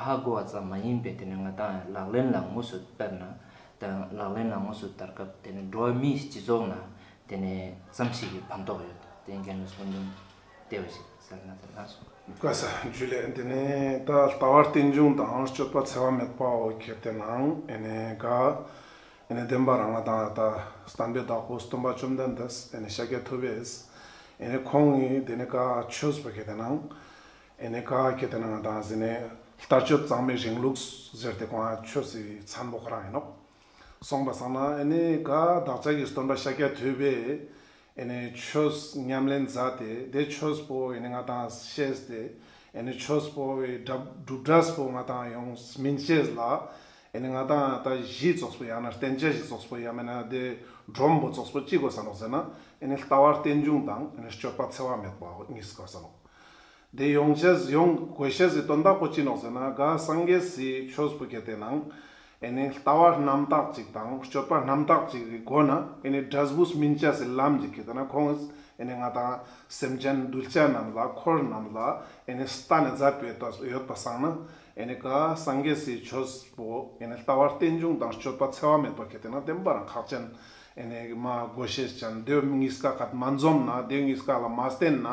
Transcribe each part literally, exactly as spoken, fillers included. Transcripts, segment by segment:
ཧ་གོ་བ་ཙམ་མ་ཡིན་པའི་དེ་ནས་ང་ཏང་ལག་ལེན་ལ་དངོས་སུ་བསྟར་ན་དང་ལག་ལེན་ལ་དངོས་སུ་བསྟར་སྐབས་དེ་ནས་འགྲོ་བ་མིའི་སྤྱི་ཚོགས་ན་དེ་ནས་ཙམ་ཞིག་གི་ཕན་ཐོགས་ཡོད་དེ་འགན་ལ་སོང་དུས་དེ་བ་ཞིག་ཟེར་ན་ཟེར་ན་སོང་། བཀའ་ས་འཇུ་ལེ། དེ་ནས་ད་ལྟ་བ་རྟེན་འབྱུང་དང་སྤྱོད་པ་འཚེ་བ་མེད་པའོ་ཁྱེར་ཏེ་ནང་ཨེ་ནས་ག་ཨེ་ནས་བདེན་པ་རང་ང་ཏང་ད་བསྟན་པའི་བདག་པོ་སྟོན་པ་བཅོམ་ལྡན་འདས་ཨེ་ནས་ཤཱཀྱ་ཐུབ་པས་ཨེ་ནས་ཁོང་གིས་དེ་ནས་ག་ཆོས་པོ་ཁྱེར་ཏེ་ནང་ཨེ་ནས་ག་ཁྱེར་ཏེ་ནང་ང་ཏང་ཟེར་ནས་ལྟ་སྤྱོད་གཙང་མའི་རིང་ལུགས་ཟེར་ཏེ་ཁོང་ཆོས་སི་མཚན་པོ་ཁོ་རང་ཡིན་ནོག། སོང་པ་སང་ན་ཨེ་ནས་ག་བདག་ཅག་གི་སྟོན་པ་ཤཱཀྱ་ཐུབ་པས་ཨེ་ནས་ཆོས་ཉམས་ལེན་མཛད་དེ་དེ་ཆོས་པོ་ཨེ་ནས་ང་ཏང་ཤེས་ཏེ་ཨེ་ནས་ཆོས་པོ་གི་སྒྲུབ་སྒྲུབ་འབྲས་པོ་ང་ཏང་ཡོང་སྨིན་ཅེས་ལ་ཨེ་ནས་ང་ཏང་ད་གཞི་ཙོགས་པོ་ཡང་ན་བསྟན་བཅོས་ཤིག་ཙོགས་པོ་ཡང་མེད་ན་དེ་སྒྲོམ་པོ་ཙོགས་པོ་ཅི་དགོས་ས་ནོག་ཟེར་ན་ཨེ་ནས་ལྟ་བ་རྟེན་འབྱུང་དང་ཨེ་ནས་སྤྱོད་པ་འཚེ་བ་མེད་པ་གཉིས་དགོས་ས་ནོག། དེ་ཡོང་ཅེས་ཡོང་དགོས་ཤེས་སི་དོན་དག་པོ་ཅི་ནོག་ཟེར་ན་ག་སངས་རྒྱས་སི་ཆོས་པོ་ཁྱེར་ཏེ་ནང་ཨེ་ནས་ལྟ་བ་རྣམ་དག་ཅིག་དང་སྤྱོད་པ་རྣམ་དག་ཅིག་གི་སྒོ་ན་ཨེ་ནས་འབྲས་བུ་སྨིན་ཅེས་སི་ལམ་ཅིག་ཁྱེར་ཏེ་ན་ཁོང་ཨེ་ནས་ང་ཏང་སེམས་ཅན་གདུལ་བྱ་རྣམས་ལ་འཁོར་རྣམས་ལ་ཨེ་ནས་སྟན་ནས་མཛད་པའི་ཡོད་པ་སང་ན་ཨེ་ནས་ག་སངས་རྒྱས་སི་ཆོས་པོ་ཨེ་ནས་ལྟ་བ་རྟེན་འབྱུང་དང་སྤྱོད་པ་འཚེ་བ་མེད་པ་ཁྱེར་ཏེ་ན་བདེན་པ་རང་ཁག་ཅན་ཨེ་ནས་མ་དགོས་ཤེས་ཅན་དེ་གཉིས་ཀ་ཁ་མ་འཛོམས་ན་དེ་གཉིས་ཀ་ལ་མ་བརྟེན་ན་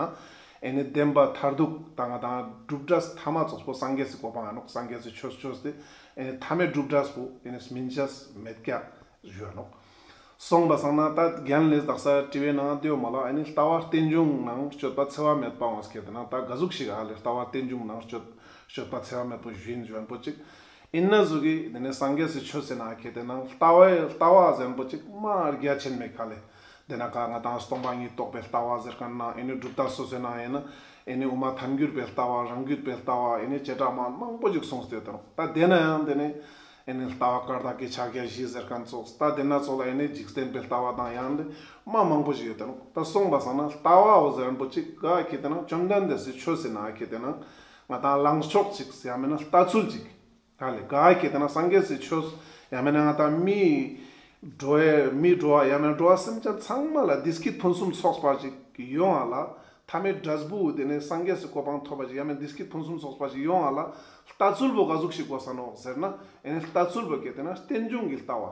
ཨེ་ནས་བདེན་པ་མཐར་ཐུག་དང་ང་ཏང་སྒྲུབ་འབྲས་ཐ་མ་ཙོགས་པོ་སངས་རྒྱས་སི་གོ་འཕང་ཡིན་ནོག། སངས་རྒྱས་སི་ཆོས་ཆོས་ཏེ་ཨེ་ནས་མཐའ་མའི་སྒྲུབ་འབྲས་པོ་ཨེ་ནས་སྨིན་ཅེས་མེད་ཀྱག་ཞུ་ཡིན་ནོག། སོང་པ་སང་ན་ད་རྒན་ལས་དག་ས་དྲི་བའི་ནང་དེའོ་མ་ལ་ཨེ་ནས་ལྟ་བ་རྟེན་འབྱུང་ནང་སྤྱོད་པ་འཚེ་བ་མེད་པའོ་ཁྱེར་ཏེ་ན་ད་ག་ཟུག་ཞིག་ཧ་ལེ་ལྟ་བ་རྟེན་འབྱུང་ནང་སྤྱོད་སྤྱོད་པ་འཚེ་བ་མེད་པོ་ཞུ་ཡིན་ཞུ་ཡིན་པོ་ཅིག་ཡིན་ན་ཟུག་གི་དེ་ནས་སངས་རྒྱས་སི་ཆོས་ཟེར་ན་ཁྱེར་ཏེ་ནང་ལྟ་བའི་ལྟ་བ་ཟེར་པོ་ཅིག་མ་རྒྱ་ཆེན་མེད་ཁ་ལེ། དེ་ན་ག་ང་ཏང་སྟོང་པ་ཉིད་རྟོགས་པའི་ལྟ་བ་ཟེར་མཁན་ན་ཨེ་ནི་གྲུབ་མཐའ་སོ་སོའི་ནང་ཡིན་ན་ཨེ་ནི་དབུ་མ་ཐལ་འགྱུར་པའི་ལྟ་བ་རང་རྒྱུད་པའི་ལྟ་བ་ཨེ་ནི་བྱེ་བྲག་མ་མང་པོ་ཅིག་གསུངས་ཏེ་ཡོད་དེ་ནོག། ད་དེ་ན་ཡང་དེ་ནི་ཨེ་ནི་ལྟ་བ་བཀའ་རྟགས་ཀྱི་ཕྱག་རྒྱ་བཞི་ཟེར་མཁན་ཙོགས་ད་དེ་ན་ཙོགས་ལ་ཨེ་ནི་འཇིག་རྟེན་པའི་ལྟ་བ་དང་ཡང་དེ་མ་མང་པོ་ཅིག་ཡོད་དེ་ནོག། ད་སོང་པ་སང་ན་ལྟ་བའོ་ཟེར་མཁན་པོ་ཅིག་ག་ཁྱེར་ཏེ་ན་བཅོམ་ལྡན་འདས་སི་ཆོས་ཟེར་ན་ཁྱེར་ཏེ་ན་ང་ཏང་ལངས་ཕྱོགས་ཅིག་ཡང་མིན་ན་ལྟ་ཚུལ་ཅིག་ཧ་ལེ་ག་ཁྱེར་ཏེ་ན་སངས་རྒྱས་སི་ཆོས་ཡང་མིན་ན་ང་ཏང་མི་འགྲོ་བའི་མི་འགྲོ་བ་ཡང་མིན་ན་འགྲོ་བ་སེམས་ཅན་ཚང་མ་ལ་བདེ་སྐྱིད་ཕུན་སུམ་ཚོགས་པ་ཅིག་ཡོང་བ་ལ་མཐའ་མའི་འབྲས་བུ་དེ་ནི་སངས་རྒྱས་སི་གོ་འཕང་ཐོབ་པ་ཅིག་ཡང་མིན་བདེ་སྐྱིད་ཕུན་སུམ་ཚོགས་པ་ཅིག་ཡོང་བ་ལ་ལྟ་ཚུལ་བོ་ག་ཟུག་ཞིག་དགོས་ས་ནོག་ཟེར་ན་ཨེ་ནི་ལྟ་ཚུལ་བོ་ཁྱེར་ཏེ་ན་རྟེན་འབྱུང་གི་ལྟ་བ།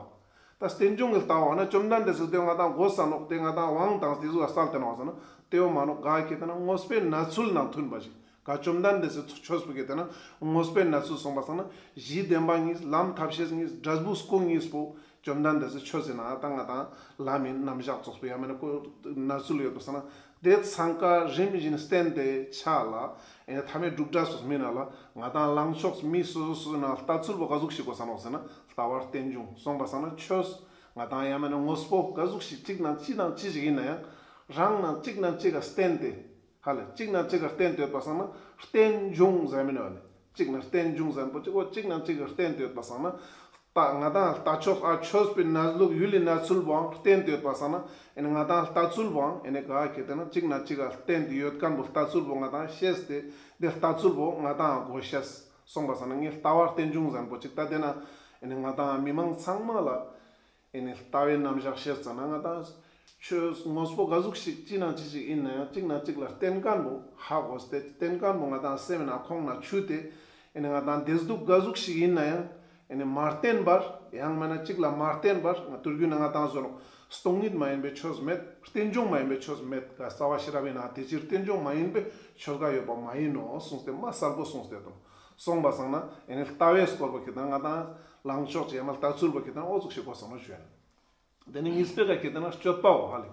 ད་རྟེན་འབྱུང་གི་ལྟ་བ་ན་བཅོམ་ལྡན་འདས་སི་དེ་ང་ཏང་དགོས་ས་ནོག་དེ་ང་ཏང་དབང་དང་དེ་ཟུག་ལ་སལ་ཏེ་ནོག་ཟེར་ན་དེ་བོ་མ་ནོག་ག་ཁྱེར་ཏེ་ན་དངོས་པོའི་གནས་ཚུལ་ནང་མཐུན་པ་ཞིག་ག་བཅོམ་ལྡན་འདས་སི་ཆོས་པོ་ཁྱེར་ཏེ་ན་དངོས་པོའི་གནས་ཚུལ་སོང་པ་སང་ན་གཞི་བདེན་པ་གཉིས་ལམ་ཐབས་ཤེས་གཉིས་འབྲས་བུ་སྐུ་གཉིས་པོ་བཅོམ་ལྡན་འདས་སི་ཆོས་ཟེར་ན་ད་ང་ཏང་ལམ་ཡིན་རྣམ་གཞག་ཙོགས་པོ་ཡང་མིན་ན་ཁོ་གནས་ཚུལ་ཡོད་པ་སང་ན་དེ་ཚང་ཀ་རིམ་བཞིན་བསྟན་ཏེ་ཆ་ལ་ཨེ་ནི་མཐའ་མའི་སྒྲུབ་འབྲས་སོགས་མིན་ན་ལ་ང་ཏང་ལངས་ཕྱོགས་མི་སོ་སོ་སོ་སོའི་ནང་ལྟ་ཚུལ་བོ་ག་ཟུག་ཞིག་དགོས་ས་ནོག་ཟེར་ན་ལྟ་བ་རྟེན་འབྱུང་སོང་པ་སང་ན་ཆོས་ང་ཏང་ཡང་མིན་ན་དངོས་པོ་ག་ཟུག་ཞིག་གཅིག་ནང་ཅི་ནང་ཅི་ཞིག་ཡིན་ན་ཡང་རང་ནང་གཅིག་ནང་གཅིག་ག་བརྟེན་ཏེ་ཧ་ལེ་གཅིག་ནང་གཅིག་ག་བརྟེན་ཏེ་ཡོད་པ་སང་ན་རྟེན་འབྱུང་ཟེར་མིན་ནོག་ལེ། གཅིག་ནང་རྟེན་འབྱུང་ཟེར་པོ་གཅིག་འོ་གཅིག་ནང་གཅིག་ག་བརྟེན་ཏེ་ཡོད་པ་སང་ན་ལྟ་ང་ཏང་ལྟ་ཕྱོགས་ཨ་ཆོས་པའི་གནས་ལུགས་ཡུལ་ལི་གནས་ཚུལ་བོའང་བརྟེན་ཏེ་ཡོད་པ་སང་ན་ཨེ་ནི་ང་ཏང་ལྟ་ཚུལ་བོའང་ཨེ་ནི་ག་ཁྱེར་ཏེ་ན་གཅིག་ནང་གཅིག་ག་བརྟེན་ཏེ་ཡོད་མཁན་པོ་ལྟ་ཚུལ་བོ་ང་ཏང་ཤེས་ཏེ་དེ་ལྟ་ཚུལ་བོ་ང་ཏང་དགོས་ཤེས་སོང་པ་སང་ན་ངས་ལྟ་བ་རྟེན་འབྱུང་ཟེར་པོ་གཅིག་ད་དེ་ན་ཨེ་ནི་ང་ཏང་མི་མང་ཚང་མ་ལ་ཨེ་ནི་ལྟ་བའི་རྣམ་གཞག་ཤེས་ཙ་ན་ང་ཏང་ཆོས་དངོས་པོ་ག་ཟུག་ཞིག་ཅི་ནང་ཅི་ཞིག་ཡིན་ན་ཡང་གཅིག་ནང་གཅིག་ལ་བརྟེན་མཁན་པོ་ཧ་གོ་སྟེ་བརྟེན་མཁན་པོ་ང་ཏང་སེམས་ནང་ཁོང་ན་ཆུད་དེ་ཨེ་ནི་ང་ཏང་བདེ་སྡུག་ག་ཟུག་ཞིག་ཡིན་ན་ཡང་ཨེ་ནི་མ་བརྟེན་པར་ཡང་མིན་ན་གཅིག་ལ་མ་བརྟེན་པར་ང་ཏུར་རྒྱུ་ན་ང་ཏང་བཟོ་ནོག་སྟོང་ཉིད་མ་ཡིན་པའི་ཆོས་མེད། རྟེན་འབྱུང་མ་ཡིན་པའི་ཆོས་མེད། ག་རྩ་བ་ཤེས་རབ་ཡིན་ན་དེ་ཕྱིར་རྟེན་འབྱུང་མ་ཡིན་པའི་ཆོས་འགའ་ཡོད་པ་མ་ཡིན་ནོ་གསུངས་ཏེ་མ་གསལ་པོ་གསུངས་ཏེ་དང་སོང་པ་སང་ན་ཨེ་ནི་ལྟ་བའི་སྐོར་པོ་ཁྱེར་ཏེ་ན་ང་ཏང་ལངས་ཕྱོགས་ཀྱི་ཡང་མ་ལྟ་ཚུལ་པོ་ཁྱེར་ཏེ་ན་འོ་ཙུག་ཞིག་གོ་སོང་ནོ་ཞུ་ཡིན། དེ་ནས་གཉིས་པའི་ག་ཁྱེར་ཏེ་ན་སྤྱོད་པའོ་ཧ་ལེ།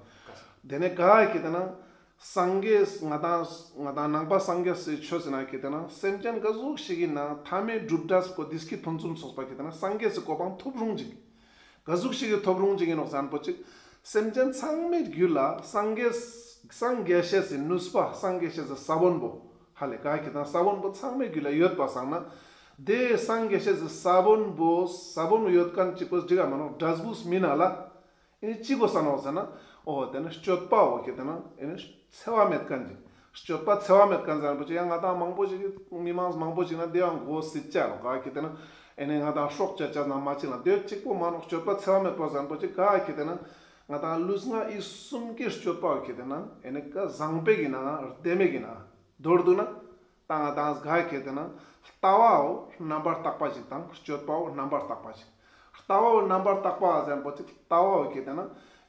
དེ་ནས་ག་ཁྱེར་ཏེ་ན་སངས་རྒྱས་ང་ཏང་ང་ཏང་ནང་པ་སངས་རྒྱས་སི་ཆོས་ཟེར་ན་ཁྱེར་ཏེ་ན་སེམས་ཅན་ག་ཟུག་ཞིག་ཡིན་ན་མཐའ་མའི་སྒྲུབ་འབྲས་པོ་བདེ་སྐྱིད་ཕུན་སུམ་ཚོགས་པ་ཁྱེར་ཏེ་ན་སངས་རྒྱས་སི་གོ་འཕང་ཐོབ་རུང་ཅིག་ག་ཟུག་ཞིག་གི་ཐོབ་རུང་ཅིག་ཡིན་ནོག་ཟེར་ན་པོ་ཅིག་སེམས་ཅན་ཚང་མའི་རྒྱུད་ལ་སངས་རྒྱས་སངས་རྒྱས་ཤེས་སི་ནུས་པ་སངས་རྒྱས་ཤེས་སི་ས་བོན་པོ་ཧ་ལེ་ག་ཁྱེར་ཏེ་ན་ས་བོན་པོ་ཚང་མའི་རྒྱུད་ལ་ཡོད་པ་སང་ན། དེ་སངས་རྒྱས་ཤེས་སི་ས་བོན་པོ་ས་བོན་ཡོད་མཁན་ཅིག་པོ་འགྲིག་ག་མ་ནོག་འབྲས་བུ་སྨིན་ན་ལ། ཨེ་ནི་ཅི་དགོས་ས་ནོག་ཟེར་ན། འོ་དེ་ནི་སྤྱོད་པའོ་ཁྱེར་ཏེ་ན་ཨེ་ནི་འཚེ་བ་མེད་མཁན་ཅིག་སྤྱོད་པ་འཚེ་བ་མེད་མཁན་ཟེར་ན་པོ་ཅིག་ཡང་ང་ཏང་མང་པོ་ཞིག་མི་མང་མང་པོ་ཞིག་ན་དེ་ཡང་མགོ་སྲིད་ཅ་ནོག་ག་ཁྱེར་ཏེ་ན་ཨེ་ནི་ང་ཏང་སྲོག་བཅད་ཅ་ན་མ་ཅིག་ན་དེ་གཅིག་པོ་མ་ནོག་སྤྱོད་པ་འཚེ་བ་མེད་པ་ཟེར་ན་པོ་ཅིག་ག་ཁྱེར་ཏེ་ན་ང་ཏང་ལུས་ངག་ཡིད་གསུམ་གྱི་སྤྱོད་པའོ་ཁྱེར་ཏེ་ན་ཨེ་ནི་ག་བཟང་པོའི་གི་ན་བདེ་མོའི་གི་ན་མདོར་བསྡུ་ན། ཏང་ཏང་ག་ཁེ་ཏེ་ན་ལྟ་བའོ་རྣམ་པར་དག་པ་ཞིག་དང་སྤྱོད་པའོ་རྣམ་པར་དག་པ་ཞིག་ལྟ་བའོ་རྣམ་པར་དག་པ་ཟེར་པོ་ཅིག་ལྟ་བའོ་ཁེ་ཏེ་ན་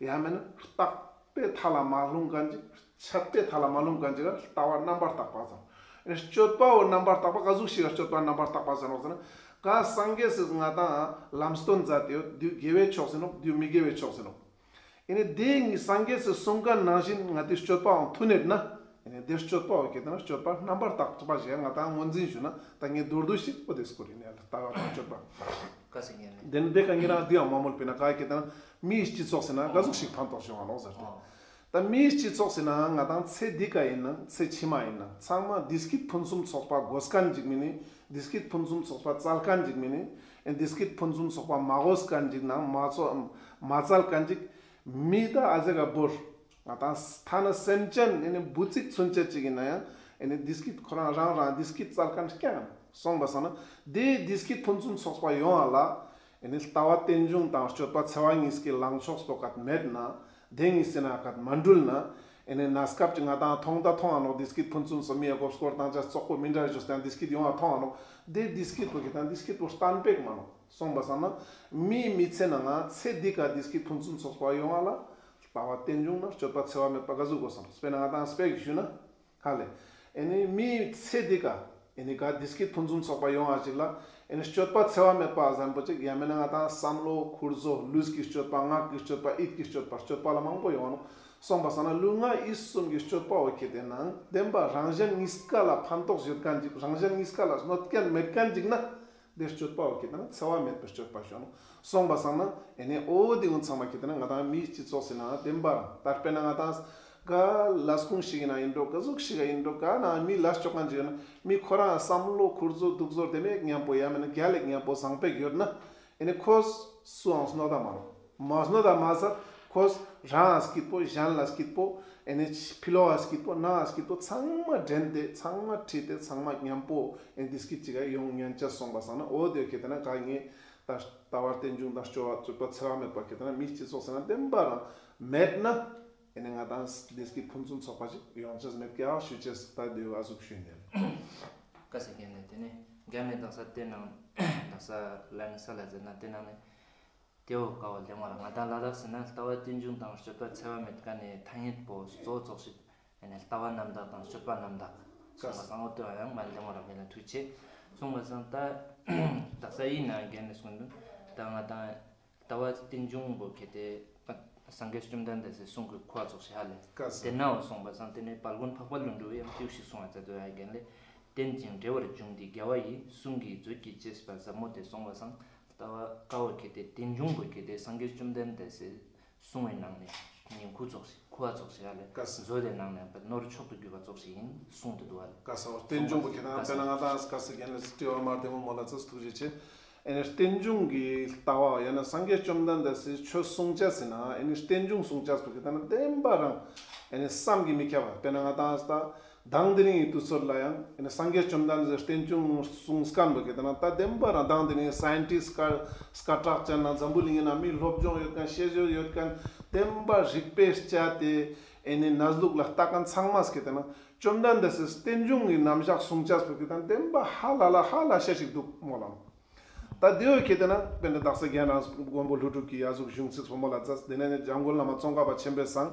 ཡང་མེད་ན་རྟག་པའི་མཐའ་ལ་མ་ལྷུང་མཁན་ཅིག་ཆད་པའི་མཐའ་ལ་མ་ལྷུང་མཁན་ཅིག་ལ་ལྟ་བ་རྣམ་པར་དག་པ་ཟེར། ཨེ་ནི་སྤྱོད་པའོ་རྣམ་པར་དག་པ་ག་ཟུག་ཞིག་ལ་སྤྱོད་པ་རྣམ་པར་དག་པ་ཟེར་ནོག་ཟེར་ན། ག་སངས་རྒྱས་སི་ང་ཏང་ལམ་སྟོན་མཛད་དེ་ཡོད། དུས་དགེ་བའི་ཕྱོགས་ཟེར་ནོག་དུས་མི་དགེ་བའི་ཕྱོགས་ཟེར་ནོག་ཨེ་ནི་དེ་ཉིད་སངས་རྒྱས་སི་གསུང་མཁན་ནང་བཞིན་ང་ཏི་སྤྱོད་པའང་མཐུན་ནེད་ན། ཨེ་ནི་དེ་སྤྱོད་པའོ་ཁེ་ཏེ་ན་སྤྱོད་པ་རྣམ་པར་དག་པ་ཞིག་ང་ཏང་ངོས་འཛིན་ཞུ་ན་ད་ངས་མདོར་བསྡུས་ཤིག་པོ་དེ་སྐོར་ཡིན་ལྟ་བ་དང་སྤྱོད་པ། ཀ་སེ་ཉན་ནེ། དེ་ནི་དེ་ཀ་ཉེ་རང་དེའང་མ་མོལ་པས་ན་ག་ཁེ་ཏེ་ན་མིའི་སྤྱི་ཚོགས་ཟེར་ན་ག་ཟུག་ཞིག་ཕན་ཐོགས་བྱུང་བ་ནོག་ཟེར་ཏེ། ཨོ། ད་མིའི་སྤྱི་ཚོགས་ཟེར་ན་ང་ཏང་ཚེ་འདི་ཀ་ཡིན་ནང་ཚེ་ཕྱི་མ་ཡིན་ནང་ཚང་མ་བདེ་སྐྱིད་ཕུན་སུམ་ཚོགས་པ་དགོས་མཁན་ཅིག་མེན་ནི། བདེ་སྐྱིད་ཕུན་སུམ་ཚོགས་པ་བཙལ་མཁན་ཅིག་མེན་ནི། ཨེ་བདེ་སྐྱིད་ཕུན་སུམ་ཚོགས་པ་མ་དགོས་མཁན་ཅིག་ནང་མ་ཚོ་མ་བཙལ་མཁན་ཅིག་མི་ད་ཨ་ཟེ་ག་བོར། ང་ཏང་ཐ་ན་སེམས་ཅན་ཨེ་ནི་འབུ་ཚིག་ཚུན་ཆད་ཅིག་ཡིན་ན་ཡང་ཨེ་ནི་བདེ་སྐྱིད་ཁོ་རང་རང་རང་བདེ་སྐྱིད་བཙལ་མཁན་རྐྱང་ཡིན། སོང་པ་སང་ན་དེ་བདེ་སྐྱིད་ཕུན་སུམ་ཚོགས་པ་ཡོང་བ་ལ་ཨེ་ནི་ལྟ་བ་རྟེན་འབྱུང་དང་སྤྱོད་པ་འཚེ་བ་གཉིས་ཀྱི་ལངས་ཕྱོགས་པོ་ཀ་མེད་ན། དེ་གཉིས་ཟེར་ན་ཀ་མ་འགྲུལ་ན། ཨེ་ནི་གནས་སྐབས་ཀྱི་ང་ཏང་མཐོང་ད་མཐོང་ང་ནོག་བདེ་སྐྱིད་ཕུན་སུམ་ཚོགས་མི་ཡ་གོ་སྐོར་བཏང་ཆ་བཙོག་པོ་མི་འདྲ་ཞིག་ཡོད་ཀྱང་བདེ་སྐྱིད་ཡོང་བ་མཐོང་ང་ནོག་དེ་བདེ་སྐྱིད་པོ་ཁེ་ཏེ་ན་བདེ་སྐྱིད་པོ་གཏན་པོ་མ་ནོག་སོང་པ་སང་ན་མིའི་མི་ཚེ་ནང་ང་ཚེ་འདི་ཀ་བདེ་སྐྱིད་ཕུན་སུམ་ཚོགས་པ་ཡོང་བ་ལ་ལྟ་བ་རྟེན་འབྱུང་ན་སྤྱོད་པ་འཚེ་བ་མེད་པ་ག་ཟུག་དགོས་སམ། དཔེར་ན་ང་ཏང་དཔེ་ཞུ་ན། ཧ་ལེ། ཨེ་ནི་མིའི་ཚེ་འདི་ཀ་ཨེ་ནི་ག་བདེ་སྐྱིད་ཕུན་སུམ་ཚོགས་པ་ཡོང་བ་ཞིག་ལ་ཨེ་ནི་སྤྱོད་པ་འཚེ་བ་མེད་པ་ཟེར་པོ་ཅིག་ཡང་མེད་ན་ང་ཏང་བསམ་བློ་ཁུར་བཟོ་ལུས་ཀྱི་སྤྱོད་པ་ངག་གི་སྤྱོད་པ་ཡིད་ཀྱི་སྤྱོད་པ་སྤྱོད་པ་ལ་མང་པོ་ཡོང་ནོག་སོང་པ་སང་ན་ལུས་ངག་ཡིད་གསུམ་གྱི་སྤྱོད་པ་བོ་ཁེ་ཏེ་ན་བདེན་པ་རང་གཞན་གཉིས་ཀ་ལ་ཕན་ཐོགས་ཡོད་མཁན་ཅིག་རང་གཞན་གཉིས་ཀ་ལ་གནོད་མཁན་མེད་མཁན་ཅིག་ན། དེ་སྤྱོད་པ་བོ་ཁེ་ཏེ་ན་འཚེ་བ་མེད་པའི་སྤྱོད་པ་ཞིག་ཡོང་ནོག་སོང་པ་སང་ན་ཨེ་ནི་འོ་དེ་ཀུན་ཚང་མ་ཁེ་ཏེ་ན་ང་ཏང་མིའི་སྤྱི་ཚོགས་ཟེར་ན་བདེན་པ་རང་ད་དཔེར་ན་ང་ཏང་ག་ལས་ཁུངས་ཤིག་ཡིན་ན་ཡིན་འགྲོ་ག་ཟུག་ཞིག་ཡིན་འགྲོ་ག་ན་མི་ལས་ཅོ་མཁན་ཅིག་ཡོད་ན་མི་ཁོ་རང་བསམ་བློ་ཁུར་བཟོ་འདུག་བཟོ་དེ་མེད་མཉམ་པོ་ཡང་མེད་ན་རྒྱལ་ལེགས་མཉམ་པོ་བཟང་པོ་ཡོད་ན། ཨེ་ནི་ཁོ་སུའང་གནོད་ད་མ་རུང་། མ་གནོད་ད་མ་ཟད་ཁོ་རང་ང་སྐྱིད་པོ་གཞན་ལ་སྐྱིད་པོ་ཨེ་ནི་ཕི་ལོགས་ལ་སྐྱིད་པོ་ནང་ང་སྐྱིད་པོ་ཚང་མ་འདྲེན་ཏེ་ཚང་མ་ཁྲིད་དེ་ཚང་མ་མཉམ་པོ་ཨེ་ནི་བདེ་སྐྱིད་ཅིག་ག་ཡོང་ཉན་ཆ་སོང་པ་སང་ན་འོ་དེ་ཁེ་ཏེ་ན་ག་ངས་ད་ལྟ་བ་རྟེན་འབྱུང་དང་སྤྱོད་པ་སྤྱོད་པ་འཚེ་བ་མེད་པ་ཁེ་ཏེ་ན་མིའི་སྤྱི་ཚོགས་ཟེར་ན་བདེན་པ་རང་མེད་ན་ཨེ་ནི་ང་ཏང་བདེ་སྐྱིད་ཕུན་སུམ་ཚོགས་པ་ཅིག་ཡོང་ཆ་མེད་ཀྱག་ཞུ་ཆེས་ད་དེ་བ་ཟུག་ཞུ་ནས། ཀ་སེ་ཁེ་ནེ་དེ་ནེ་རྒྱ་མི་དག་ས་དེ་ནང་དག་ས་ལན་ས་ལ་ཟེར་ན་དེ་ནང་ནེ། དེའོ་ཀ་བོ་ལེ་མོ་ར་ང་ཏང་ལ་དྭགས་ཟེར་ན་ལྟ་བ་རྟེན་འབྱུང་དང་སྤྱོད་པ་འཚེ་བ་མེད་མཁན་ནི་ཐ་སྙད་པོ་གཙོ་བོ་ཙོགས་ཤིག་ཨེ་ནི་ལྟ་བ་རྣམ་དག་དང་སྤྱོད་པ་རྣམ་དག་གསུངས་པ་སང་འོ་དེ་བ་ཡང་མ་ལེ་མོ་ར་མི་ལ་ཐུག་ཆེ་གསུངས་པ་སང་ད་དག་ས་ཡིན་ན་རྒན་ནི་གསུངས་དོན་ད་ང་ཏང་ལྟ་བ་རྟེན་འབྱུང་པོ་ཁེ་ཏེ་སངས་རྒྱས་བཅོམ་ལྡན་འདས་སི་གསུང་གི་ཁོ་བ་ཙོགས་ཤིག་ཧ་ལེ། དེ་ནའོ་གསུངས་པ་སང་དེ་ནི་དཔལ་མགོན་འཕགས་པ་ཀླུ་སྒྲུབ་ཡང་ཏིའུ་ཤིག་གསུངས་པ་ཙ་དོ་ཡ་རྒན་ལེ། རྟེན་ཅིང་འབྲེལ་བར་འབྱུང་འདི་རྒྱལ་བ་ཡི། གསུང་གི་མཛོད་ཀྱིས་བཅས་པ་ཟབ་མོ་སྟེ། གསུངས་པ་སང་ལྟ་བ་ཀ་བོ་ཁེ་ཏེ་རྟེན་འབྱུང་པོ་ཁེ་ཏེ་སངས་རྒྱས་བཅོམ་ལྡན་འདས་སི་གསུང་བའི་ནང་ནེ་ཉིང་ཁུ་ཙོགས་ཤིག་ཁུ་བ་ཙོགས་ཤིག་ཧ་ལེ། ཀ་ས། མཛོད་དེ་ནང་ནེ་ནོར་མཆོག་ཏུ་གྱུར་པ་ཙོགས་ཤིག་ཡིན་གསུངས་ཏེ་འདུག་ཧ་ལེ། ཀ་ས་འོ་རྟེན་འབྱུང་པོ་ཁེ་ཏེ་ན་དཔེར་ན་ང་ཏང་ཀ་ས་རྒན་ལེ་སི་ཏི་བ་མ་བདེ་མོ་མོལ་ལ་ཙ་ཐུགས་རྗེ་ཆེ། ཨེ་ནི་རྟེན་འབྱུང་གི་ལྟ་བ་ཡང་ན་སངས་རྒྱས་བཅོམ་ལྡན་འདས་སི་ཆོས་གསུང་ཅེས་ཟེར་ན་ཨེ་ནི་རྟེན་འབྱུང་གསུང་ཅེས་པོ་ཁེ་ཏེ་ན་བདེན་པ་རང་ཨེ་ནི་བསམ་གྱིས་མི་ཁྱབ་པ་དཔེར་ན་ང་ཏང་ད་མདང་དེ་རིང་གི་དུས་ཚོད་ལ་ཡང་ཨེ་ནི་སངས་རྒྱས་བཅོམ་ལྡན་འདས་སི་རྟེན་འབྱུང་གསུང་མཁན་པོ་ཁེ་ཏེ་ན་ད་བདེན་པ་རང་མདང་དེ་རིང་སའིན་ཊིསཊ་སྐད་སྐད་གྲགས་ཅན་ན་འཛམ་བུ་གླིང་ན་མི་སློབ་སྦྱོང་ཡོད་མཁན་ཤེས་ཡོན་ཡོད་མཁན་བདེན་པ་རིག་པའི་དཔྱད་དེ་ཨེ་ནི་གནས་ལུགས་ལ་ལྟ་མཁན་ཚང་མ་ཁེ་ཏེ་ན་བཅོམ་ལྡན་འདས་སི་རྟེན་འབྱུང་གི་རྣམ་གཞག་གསུང་ཅེས་པོ་ཁེ་ཏེ་ན་བདེན་པ་ཧ་ལ་ལ་ཧ་ལ་ཤ་ཞིག་འདུག་མོལ་ལ། ད་དེའོ་ཁེ་ཏེ་ན་དཔེར་ན་དག་ས་རྒན་རང་མགོན་པོ་ཀླུ་སྒྲུབ་ཀྱི་ཡ་ཟུག་གཞུང་ཚིག་པོ་མོལ་ལ་ཙ་དེ་ནས་ནི་འཇམ་མགོན་བླ་མ་ཙོང་ཁ་པ་ཆེན་པོའི་སང་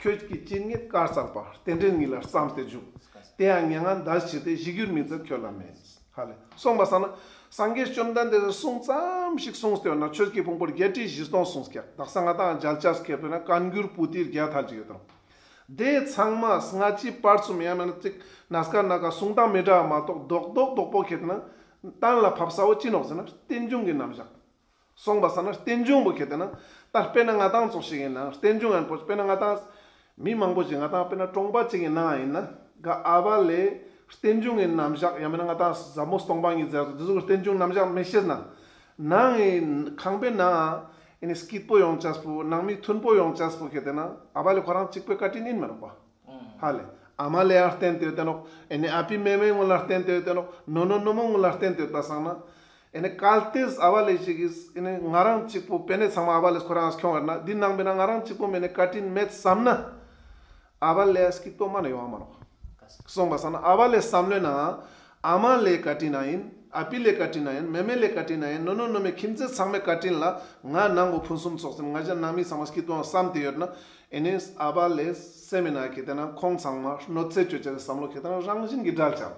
ཁྱོད་ཀྱི་སྤྱན་ཉིད་གར་སྩལ་པ། རྟེན་འབྲེལ་ཉིད་ལ་བརྩམས་ཏེ་འཇུག་དེ་ཡང་མྱ་ངན་འདའ་ཕྱིར་ཏེ། གཞི་གྱུར་མི་བཙལ་ཁྱོད་ལ་མེད། ཧ་ལེ། གསུངས་པ་སང་ན་སངས་རྒྱས་བཅོམ་ལྡན་འདས་སི་གསུང་ཙམ་ཞིག་གསུངས་ཏེ་ཡོད་ན་ཆོས་ཀྱི་ཕུང་པོ་བརྒྱད་ཁྲི་བཞི་སྟོང་གསུངས་ཀྱག་དག་ས་ང་ཏང་མཇལ་ཅེས་ཁེ་ཏེ་ན་བཀའ་འགྱུར་པོ་ཏི་བརྒྱ་ཐལ་ཅིག་ཡོད་དང་། དེ་ཚང་མ་སྔ་ཕྱི་བར་གསུམ་ཡང་མེད་ན་ཅིག་ནས་ཀ་ན་ཀ་གསུང་སྟངས་མི་འདྲ་བ་མ་གཏོགས་རྡོག་རྡོག་རྡོག་པོ་ཁེ་ཏེ་ན་གཏན་ལ་ཕབ་ས་བོ་ཅི་ནོག་ཟེར་ན་རྟེན་འབྱུང་གི་རྣམ་གཞག་གསུངས་པ་སང་ན་རྟེན་འབྱུང་པོ་ཁེ་ཏེ་ན་ད་དཔེར་ན་ང་ཏང་ཙོགས་ཤིག་ཡིན་ན་རྟེན་འབྱུང་ཡང་པོ་དཔེར་ན་ང་ཏང་མི་མང་པོ་ཞིག་ང་ཏང་དཔེར་ན་གྲོང་པ་ཅིག་གི་ནང་ཡིན་ན་ག་ཨ་བ་ལེ་རྟེན་འབྱུང་གི་རྣམ་གཞག་ཡང་མེད་ན་ང་ཏང་ཟབ་མོ་སྟོང་པ་ཉིད་ཟེར་དེ་ཚོ་གི་རྟེན་འབྱུང་རྣམ་གཞག་མི་ཤེས་ན་ནང་གི་ཁང་པའི་ནང་ཨེ་ནི་སྐྱིད་པོ་ཡོང་ཅེས་པོ་ནང་མི་མཐུན་པོ་ཡོང་ཅེས་པོ་ཁེ་ཏེ་ན་ཨ་བ་ལེ་ཁོ་རང་གཅིག་པོའི་བཀའ་དྲིན་ཡིན་མ་རུང་པ། ཧ་ལེ། ཨ་མ་ལེ་ཡང་བརྟེན་ཏེ་ཡོད་དེ་ནོག་ཨེ་ནི་ཨ་ཕི་མེ་མེ་ངུན་ལ་བརྟེན་ཏེ་ཡོད་དེ་ནོག་ནོ་ནོ་ནོ་མོ་ངུན་ལ་བརྟེན་ཏེ་ཡོད་པ་སང་ན། ཨེ་ནི་གལ་ཏེ་ཨ་བ་ལེ་ཞིག་གིས་ཨེ་ནི་ང་རང་གཅིག་པོ་པེ་ནེ་ཚང་མ་ཨ་བ་ལེས་ཁོ་རང་ཁྱོང་ཡོད་ན་འདི་ནང་པེ་ན་ང་རང་གཅིག་པོ་མེ་ནེ་བཀའ་དྲིན་མེད་བསམ་ན། ཨ་བ་ལེ་ཡ་སྐྱིད་པོ་མ་ནེ་ཡོང་བ་མ་ནོག་སོང་པ་སང་ན་ཨ་བ་ལེ་བསམ་བློའི་ནང་ཨ་མ་ལེ་བཀའ་དྲིན་ན་ཡིན། ཨ་པི་ལེ་བཀའ་དྲིན་ན་ཡིན། མེ་མེ་ལེ་བཀའ་དྲིན་ན་ཡིན། ནོ་ནོ་ནོ་མེ་ཁྱིམ་མཚེས་ཚང་མའི་བཀའ་དྲིན་ལ་ང་ནང་གོ་ཕུན་སུམ་ཚོགས་ཟིན། ང་ཅག་ནང་མི་ཚང་མ་སྐྱིད་པོ་བསམ་སྟེ་ཡོད་ན་ཨེ་ནི་ཨ་བ་ལེ་སེམས་མི་ནང་ཁེ་ཏེ་ན་ཁོང་ཚང་མ་གནོད་འཚེ་བཅོ་ཅེས་བསམ་བློ་ཁེ་ཏེ་ན་རང་བཞིན་གྱི་འབྲལ་ཆ།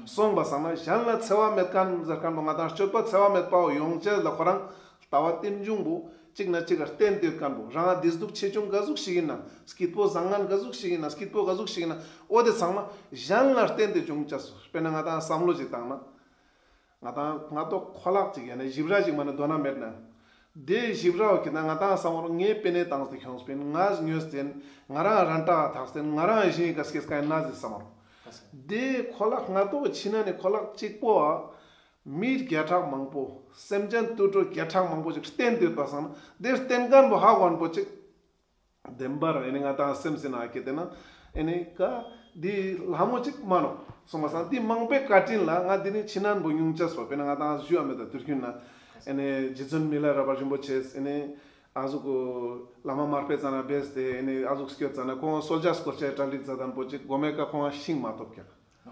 སོང་པ་སང་ན་གཞན་ལ་འཚེ་བ་མེད་མཁན་ཟེར་མཁན་པོ་ང་དང་སྤྱོད་པ་འཚེ་བ་མེད་པའོ་ཡོང་ཅེས་ལ་ཁོ་རང་ལྟ་བ་རྟེན་འབྱུང་པོ་གཅིག་ན་གཅིག་ག་བརྟེན་ཏེ་ཡོད་མཁན་པོ། རང་བདེ་སྡུག་ཆེ་ཆུང་ག་ཟུག་ཞིག་ཡིན་ན། སྐྱིད་པོ་བཟང་ངན་ག་ཟུག་ཞིག་ཡིན་ན། སྐྱིད་པོ་ག་ཟུག་ཞིག་ཡིན་ན། འོ་དེ་ཚང་མ་གཞན་ལ་བརྟེན་ཏེ་བྱུང་ཅེས་སོ། དཔེར་ན་ང་དང་བསམ་བློ་ཅིག་བཏང་ན། ང་དང་ང་ཏོ་ཁོ་ལག་ཅིག་ཡང་ན་ཞིབ་ར་ཅིག་མ་ནི་དོ་ན་མེད་ན། དེ་ཞིབ་རའོ་ཁེ་ཏེ་ན་ང་དང་བསམ་བློ་ངའི་པེ་ནེ་བཏང་སྟེ་ཁྱོངས་པིན། ང་ཉོས་ཏེན། ང་རང་རང་ཏག་ཐག་སྟེན། ང་རང་ཞིང་ག་སྐྱེས་ཀ་ཡིན་ན་ཟེར་བསམ་བློ། དེ་ཁོ་ལག་ང་ཏོ་ཕྱི་ན་ནི་ཁོ་ལག་གཅིག་པོ་ཨ། མི་བརྒྱ་ཕྲག་མང་པོ། སེམས་ཅན་དུད་འགྲོ་བརྒྱ་ཕྲག་མང་པོ་ཅིག་བརྟེན་ཏེ་ཡོད་པ་སང་ན། དེ་བརྟེན་མཁན་པོ་ཧ་གོ་མཁན་པོ་ཅིག་བདེན་པར་ཨེ་ནི་ང་དང་སེམས་སི་ནང་ཁེ་ཏེ་ན་ཨེ་ནི་ཀ་འདི་ལྷ་མོ་ཅིག་མ་ནོག། སོང་པ་སང་འདི་མང་པོའི་བཀའ་དྲིན་ལ་ང་འདི་ནི་ཕྱི་ནང་པོ་ཉུང་ཅེས་པོ། དཔེར་ན་ང་དང་ཞུ་ཡ་མེད་ད་དུས་རྒྱུན་ན་ཨེ་ནི་རྗེ་བཙུན་མི་ལ་རས་པ་རིན་པོ་ཆེས་ཨེ་ནི་ཨ་ཟུག་གི་བླ་མ་མར་པའི་རྩ་ན་བེས་ཏེ་ཨེ་ནི་ཨ་ཟུག་སྐྱོད་ཙ་ན་ཁོང་གསོལ་ཇ་སྐོར་ཅེས་གྲ་སྒྲིག་མཛད་དང་པོ་ཅིག་གོ་མེ་ཀ་ཁོང་ཤིང་མ་ཐོབ་ཀྱག།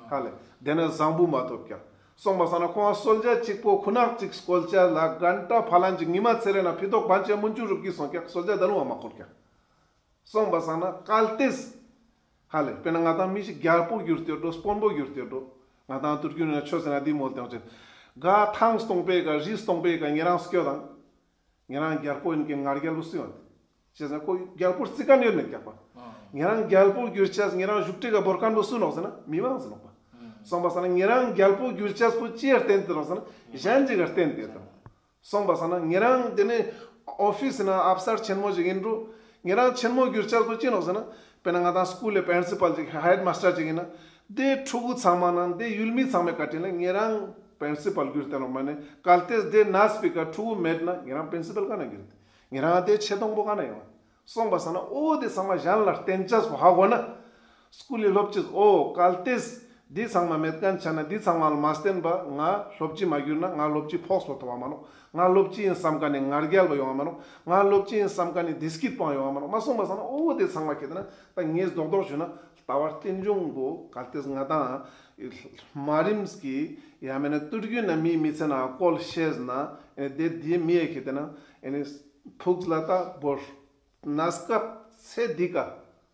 ཧ་ལེ། དེ་ནས་བཟང་པོ་མ་ཐོབ་ཀྱག། སོང་པ་སང་ན་ཁོང་གསོལ་ཇ་གཅིག་པོ་ཁུ་ནག་ཅིག་སྐོལ་ཅེས་ལ་གན་ཏ་ཕ་ལན་ཅིག་ཉི་མ་ཚེ་རེ་ན་ཕི་ཏོག་བན་ཅེ་མུན་ཆུ་རུབ་ཀྱི་སོང་ཀྱག། གསོལ་ཇ་ད་ལུང་བ་མ་ཁོལ་ཀྱག། སོང་པ་སང་ན་གལ་ཏེས། ཧ་ལེ། དཔེར་ན་ང་དང་མི་ཞིག་རྒྱལ་པོ་གྱུར་ཏེ་འགྲོ། དཔོན་པོ་གྱུར་ཏེ་འགྲོ། ང་དང་དུས་རྒྱུན་ན་ཆོས་ཟེར་ན་འདི་མོལ་ཏེ་ཡོང་ཅེས། ག་ཐང་སྟོང་པའི་ཀ་རི་སྟོང་པའི་ཀ་ཉེ་རང་སྐྱོད་དང་། ཉེ་རང་རྒྱལ་པོ་ཡིན་ཀྱི་ང་རྒྱལ་པོ་སུ་ཡོད། ཅེས་ཟེར་ན་ཁོ་རྒྱལ་པོ་རྩི་མཁན་ཡོད་མེད་ཀྱག་པ། ཉེ་རང་རྒྱལ་པོ་གྱུར་ཅེས་ཉེ་རང་བཞུགས་ཁྲི་ག་བོར་མཁན་པོ་སུ་ནོག་ཟེར་ན་མི་མང་ཟེར་ནོག་པ། སོང་པ་སང་ན་ཉེ་རང་རྒྱལ་པོ་གྱུར་ཅེས་པོ་ཅི་ཡར་བརྟེན་ཏེ་ནོག་ཟེར་ན་གཞན་ཅིག་ག་བརྟེན་ཏེ་ཡོད་དང་། སོང་པ་སང་ན་ཉེ་རང་དེ་ནི་ཨོ་ཕིས་ན་ཨབ་སར་ཆེན་མོ་ཅིག་ཡིན་འགྲོ། ཉེ་རང་ཆེན་མོ་གྱུར་ཅེས་པོ་ཅི་ནོག་ཟེར་ན། དཔེར་ན་ང་དང་སྐུལ་ལི་པྲིན་སི་པལ་ཅིག་ཧེཌ་མ་སྟར་ཅིག་ཡིན་ན། དེ་ཕྲུ་གུ་ཚང་མ་ནང་དེ་ཡུལ་མི་ཚང་མའི་བཀའ་དྲིན་ལ་ཉེ་རང་པྲིན་སི་པལ་གྱུར་ཏེ་ནོག་མ་ནི། གལ་ཏེ་དེ་ན་སྤེ་ཀ་ཕྲུ་གུ་མེད་ན་ཉེ་རང་པྲིན་སི་པལ་ག་ན་གྱུར་ཏེ། ཉེ་རང་དེ་ཆེ་མཐོང་པོ་ག་ན་ཡོང་། སོང་པ་སང་ན་འོ་དེ་ཚང་མ་གཞན་ལ་བརྟེན་ཅེས་པོ་ཧ་གོ་ན། སྐུལ་ལི་སློབ་སྤྱི་འོ་གལ་ཏེས་འདི་ཚང་མ་མེད་མཁན་ཆ་ན་འདི་ཚང་མ་ལ་མ་བརྟེན་པ་ང་སློབ་སྤྱི་མ་གྱུར་ན་ང་སློབ་སྤྱི་ཕོགས་པོ་ཐོབ་བ་མ་ནོག། ང་སློབ་སྤྱི་ཡིན་བསམ་མཁན་ནི་ང་རྒྱལ་པོ་ཡོང་བ་མ་ནོག། ང་སློབ་སྤྱི་ཡིན་བསམ་མཁན་ནི་བདེ་སྐྱིད་པོ་ཡོང་བ་མ་ནོག། མ་སོང་པ་སང་ན་འོ་དེ་ཚང་མ་ཁེ་ཏེ་ན་ད་ངས་རྡོག་རྡོག་ཞུ་ན་ལྟ་བ་རྟེན་འབྱུང་པོ་གལ་ཏེས་ང་དང་མ་རིམས་ཀྱི་ཡ་མེད་ན་དུས་རྒྱུན་ན་མིའི་མི་ཚེ་ན་བཀོལ་ཤེས་ན་ཨེ་ནི་དེ་དེ་མི་ཡ་ཁེ་ཏེ་ན་ཨེ་ནི་ཕུགས་ལ་ད་བོར། གནས་སྐབས་ཚེ་འདི་ཀ།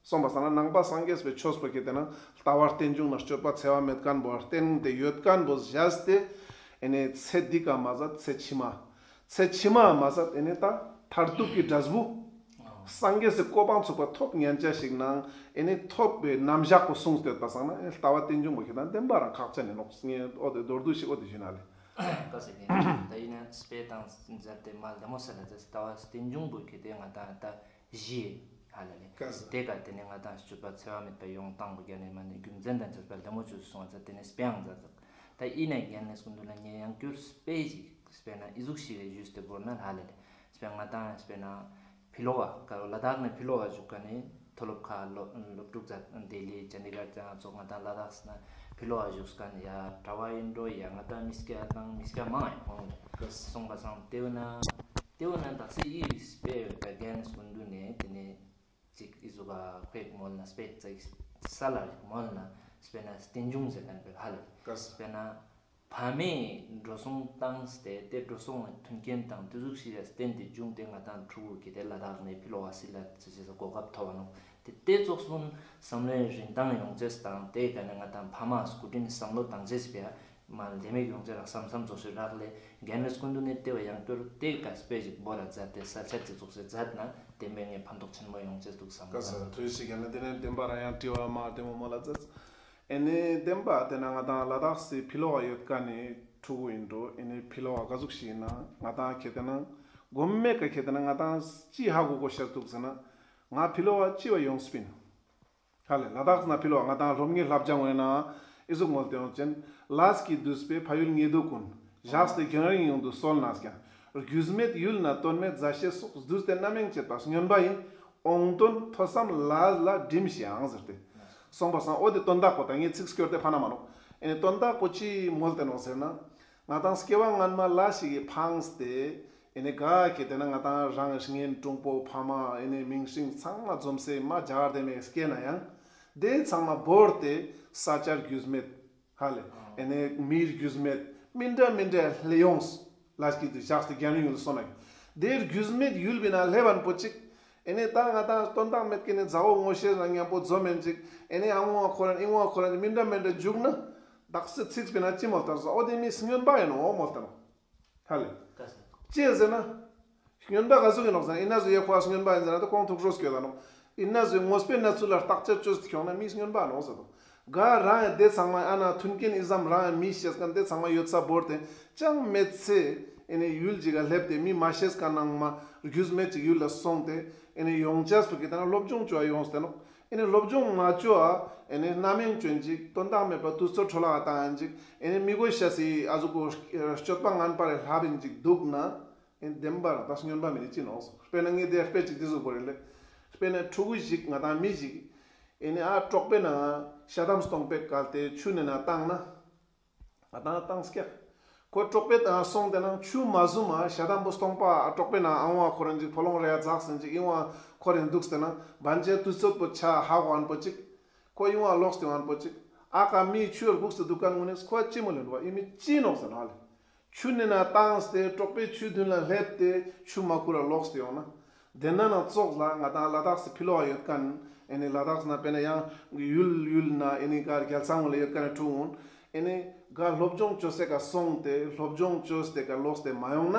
སོང་པ་སང་ན་ནང་པ་སངས་རྒྱས་པའི་ཆོས་པོ་ཁེ་ཏེ་ན་ལྟ་བ་རྟེན་འབྱུང་ན་སྤྱོད་པ་འཚེ་བ་མེད་མཁན་པོ་བརྟེན་ཏེ་ཡོད་མཁན་པོ་བཞག་སྟེ། ཨེ་ནི་ཚེ་འདི་ཀ་མ་ཟད་ཚེ་ཕྱི་མ། ཚེ་ཕྱི་མ་མ་ཟད་ཨེ་ནི་ད་མཐར་ཐུག་གི་འབྲས་བུ། སངས་རྒྱས་སི་གོ་འཕང་ཚུགས་པ་ཐོབ་ཉན་ཅེས་ཞིག་ནང་ཨེ་ནི་ཐོབ་པའི་རྣམ་གཞག་པོ་གསུངས་ཏེ་ཡོད་པ་སང་ན་ཨེ་ནི་ལྟ་བ་རྟེན་འབྱུང་པོ་ཁེ་ཏེ་ན་བདེན་པ་རང་ཁག་ཅན་ཡིན་ནོག། ངས་འོ་དེ་མདོར་བསྡུས་ཤིག་འོ་དེ་ཞུས་ན་ལེ། ཀ་ཟེར་ཏེ་ད་ཡིན་ན་དཔེ་དང་མཛད་དེ་མ་ལྡེ་མོ་ས་ལ་ཟེར་ལྟ་བ་རྟེན་འབྱུང་པོ་ཁེ་ཏེ་ང་དང་ད་བཞི་ཧ་ལ་ལེ། ཀ་ཟེར། དེ་ཀ་དེ་ནས་ང་དང་སྤྱོད་པ་འཚེ་བ་མེད་པ་ཡོང་སྟངས་པོ་རྒྱ་ནས་མ་ནས་རྒྱུ་མཚན་དང་བཅས་པ་ལྡེ་མོ་ཆུ་སོང་བ་ཚ་དེ་ནས་དཔེའང་མཛད་ཟེར། ད་ཡིན་ན་རྒྱ་ནས་སྐུ་མདུན་ལ་ངས་ཡང་བསྐྱར་དཔེ་ཞིག་དཔེར་ན་ཨི་ཟུག་ཞིག་ཞུས་ཏེ་བོར་ན་ཧ་ལ་ལེ། དཔེར་ང་དང་དཔེར་ན། ཕི་ལོག་ག་ལ་དྭགས་ནས་ཕི་ལོག་ག་བཞུགས་མཁན་ནི་མཐོ་སློབ་ཁག་སློབ་སློབ་ཕྲུག་ཚོ་ལྡི་ལི་ཅན་དི་གར་ཚང་ཚོགས་ང་དང་ལ་དྭགས་ན་ཕི་ལོག་ག་བཞུགས་མཁན་ཡ་གྲྭ་པ་ཡིན་འགྲོ་ཡ་ང་དང་མི་སྐྱ་དང་མི་སྐྱ་མང་ཡ་ཁོང་ལ་སོང་པ་སང་ཏེ་བོ་ན་ཏེ་བོ་ན་དག་ས་ཡི་སྤེ་ཡོད་ད་རྒན་སྐུ་མདུན་ནས་ཏེ་ནས་ཅིག་ཨི་ཟུག་ག་ཁོས་མོལ་ན་སྤེ་ཙིག་ས་ལ་མོལ་ན་སྤེ་ན་རྟེན་འབྱུང་ཟེར་མཁན་པོ་ཧ་ལ་སྤེ་ན། ཕ་མས་འགྲོ་སོང་བཏང་སྟེ་ཏེ་འགྲོ་སོང་ངི་མཐུན་རྐྱེན་དང་ཏེ་ཟུག་ཞིག་ལ་བརྟེན་ཏེ་བྱུང་སྟེ་ང་དང་ཕྲུ་གུ་གི་ཏེ་ལ་དྭགས་ནས་ཕི་ལོག་ག་སི་ལ་ཚེ་ཚེ་གོ་སྐབས་ཐོབ་པ་ནོག། ཏེ་ཏེ་ཙོགས་སོང་བསམ་བློའི་རིན་ཐང་ཡོང་ཅེས་དང་ཏེ་ཀ་ནས་ང་དང་ཕ་མ་སྐུ་དྲིན་བསམ་བློ་བཏང་ཅེས་པའི་མ་ལྡེ་མིག་ཡོང་ཅེས་རག་བསམ་བསམ་ཙོགས་ཤིག་རག་ལེ། རྒན་ནས་སྐུ་མདུན་ནས་ཏེ་བ་ཡང་བསྐྱར་ཏེ་ཀ་སྤེ་ཞིག་བོར་ར་མཛད་དེ་ས་ཆ་ཏེ་ཙོགས་ཤིག་མཛད་ན་ཏེ་མེད་ངས་ཕན་ཐོགས་ཆེན་མོ་ཡོང་ཅེས་འདུག་བསམ་ག་ས་ཐོས་ཤིག་ཡང་ན་ཏེ་ནས་བདེན་པ་རང་ཡང་དྲི་བ་མ་ལྡེ་མོ་མོལ་ལ་མཛད། ཨེ་ནི་བདེན་པ་ཏེ་ན་ང་དང་ལ་དྭགས་སི་ཕི་ལོག་ག་ཡོད་མཁན་ནི་ཕྲུ་གུ་ཡིན་འགྲོ། ཨེ་ནི་ཕི་ལོག་ག་ག་ཟུག་ཞིག་ཡིན་ན་ང་དང་ཁེ་ཏེ་ན་གོམ་མེ་ཀ་ཁེ་ཏེ་ན་ང་དང་ཅི་ཧ་གོ་གོ་ཤེས་འདུག་ཟེར་ན་ང་ཕི་ལོག་ག་ཅི་བ་ཡོང་སྤིན། ཧ་ལེ་ལ་དྭགས་ན་ཕི་ལོག་ག་ང་དང་སློབ་གཉེར་བསླབ་སྦྱང་བས་ན་ཨི་ཟུག་མོལ་ཏེ་ཡོང་ཅན། ལས་ཀྱིས་བསྡུས་པའི་ཕ་ཡུལ་ཉེ་དུ་ཀུན། བཞག་སྟེ་རྒྱུན་རིང་ཡོང་དུ་གསོལ་ནས་ཀྱང་། རྒྱུས་མེད་ཡུལ་ན་དོན་མེད་མཛའ་བཤེས་སོགས། བསྡུས་ཏེ་རྣམ་གཡེང་བྱེད་པ་སྨྱོན་པ་ཡིན། འོང་དོན་ཐོས་བསམ་ལས་ལ་སྒྲིམ་ཞིང་ཟེར་ཏེ། སོང་པ་སང་འོ་དེ་དོན་དག་པོ་ད་ངས་ཚིག་སྐྱོར་ཏེ་ཕ་ན་མ་ནོག། ཨེ་ནི་དོན་དག་པོ་ཅི་མོལ་ཏེ་ནོག་ཟེར་ན། ང་དང་སྐྱེ་བ་སྔན་མ་ལས་ཤིག་གི་ཕངས་ཏེ་ཨེ་ནི་ག་ཁེ་ཏེ་ན་ང་དང་རང་གཉེན་དྲུང་པོ་ཕ་མ་ཨེ་ནི་མིང་སྲིང་ཚང་མ་འཛོམས་སེ་མ་ཇག་དེ་མེ་སྐྱེ་ན་ཡང་། དེ་ཚང་མ་བོར་ཏེ་ས་ཆ་རྒྱུས་མེད། ཧ་ལེ། ཨེ་ནེ་མི་རྒྱུས་མེད། མི་འདྲ་མི་འདྲ་ལ་ཡོངས། ལ་ཞིག་ཏུ་བཞག་སྟེ་རྒྱ་ནུ་ཡུལ་སོང་ན། དེ་རྒྱུས་མེད་ཡུལ་བི་ན་ལེབ་བན་པོ་ཅིག་ཨེ་ནེ་ད་ང་ཏང་དོན་དག་མེད་ཀི་ནེ་མཛའ་བོ་ངོ་ཤེས་ན་མཉམ་པོ་འཛོམས་མེན་ཅིག་ཨེ་ནེ་ཨ་ངོ་ཁོ་རང་ཨི་ངོ་ཁོ་རང་མི་འདྲ་མི་འདྲ་འཇུག་ན། དག་ས་ཚིག་པི་ན་ཅི་མོལ་ཏར་སོ། འོ་དེ་མི་སྨྱོན་པ་ཡིན་ནོ་མོལ་ཏར་ནོ། ཧ་ལེ། ཀ་ས། ཅི་ཟེར་ན། སྨྱོན་པ་ག་ཟུག་ཡིན་ནོག་ཟེར་ན། ཨིན་ན་ཟུག་ཡ་ཁོ་སྨྱོན་པ་ཡིན་ཟེར་ན་ད་ཁོང་ཐུགས་ཁྲོ་སྐྱོད་ད་ནོག་ཨིན་ན་ཟུག་དངོས་པོའི་གནས་ཚུལ་ལ་བརྟག་དཔྱད་བཅོས་ཏེ་ཁྱོང་ན་མི་སྨྱོན་པ་ནོག་ཟེར་དོ། ག་རང་ཡང་དེ་ཚང་མ་ཨ་ན་མཐུན་རྐྱེན་ཨི་ཙམ་རང་ཡང་མི་ཤེས་མཁན་དེ་ཚང་མ་ཡོད་ས་བོར་ཏེ་ཅང་མེད་ཚེ། ཨེ་ནེ་ཡུལ་ཅིག་ག་ལེབ་སྟེ་མི་མ་ཤེས་མཁན་ནང་མ་རྒྱུས་མེད་ཅིག་ཡུལ་ལ་སོང་སྟེ། ཨེ་ནེ་ཡོང་ཅས་པོ་གི་ད་ན་སློབ་སྦྱོང་བཅོ་བ་ཡོངས་ཏེ་ནོག་ཨེ་ནེ་སློབ་སྦྱོང་མ་བཅོ་བ། ཨེ་ནེ་རྣམ་གཡེང་བཅོ་ཡིན་ཅིག་དོན་དག་མེད་པ་དུས་ཚོད་འཕྲོ་བརླག་བཏང་ཡིན་ཅིག་ཨེ་ནེ་མི་དགོས་ཤ་སི་ཨ་ཟུག་གོ་སྤྱོད་པ་ངན་པ་རེ་ལྷབ་ཡིན་ཅིག་འདུག་ན། ཨེ་ནེ་བདེན་པ་རང་ད་སྨྱོན་པ་མེན་ནི་ཅི་ནོག་སོ། དཔེར་ན་ངས་དེ་དཔེ་ཅིག་དེ་ཟུག་པོ་རེ་ལེ། དཔེར་ན་ཕྲུ་གུ་ཞིག་ང་ཏང་མི་ཞིག་ཨེ་ནེ་ཨ་གྲོག་པོའི་ནང་ཤ་དམ་སྟོང་པའི་གལ་ཏེ་ཆུ་ནེ་ན་བཏང་ན། ང་ཏང་བཏང་སྐྱག་ཁོ་གྲོག་པོའི་ནང་སོང་སྟེ་ན་ཆུ་མ་ཟུམ་མ་ཤ་དམ་པོ་སྟོང་པ་ཨ་གྲོག་པོའི་ནང་ཨ་ངོ་ཁོ་རང་ཅིག་ཕོ་ལོང་རེ་ཡ་འཛག་སེན་ཅིག་ཨི་ངོ་ཁོ་རང་འདུག་སྟེ་ན་བན་ཆེ་དུས་ཚོད་པོ་ཆ་ཧ་གོ་ཨན་པོ་ཅིག་ཁོ་ཨི་ངོ་ལོག་སྟེ་ཨན་པོ་ཅིག་ཨ་ཀ་མི་ཆུ་ཡོར་སྒུག་སྟེ་འདུག་མཁན་ངུ་ནེ་ཁོ་ཅི་མོ་ལེན་བ་ཨི་མི་ཅི་ནོག་ཟེར་ན་ཧ་ལེ། ཆུ་ནེ་ན་བཏང་སྟེ་གྲོག་པོའི་ཆུ་མདུན་ལ་ལེབ་སྟེ་ཆུ་མ་ཁུར་ར་ལོག་སྟེ་ཡོང་ན། དེ་ན་ན་ཙོགས་ལ་ང་ཏང་ལ་དྭགས་སི་ཕི་ལོགས་ཡོད་མཁན། ཨེ་ནེ་ལ་དྭགས་ན་དཔེར་ན་ཡང་ཡུལ་ཡུལ་ན་ཨེ་ནེ་ག་རྒྱལ་ས་ངོ་ལ་ཡོད་མཁན་ཕྲུ་གུ་ཨེ་ནེ་ག་སློབ་སྦྱོང་བཅོ་སའི་ཀ་སོང་སྟེ་སློབ་སྦྱོང་བཅོས་ཏེ་ཀ་ལོག་སྟེ་མ་ཡོང་ན།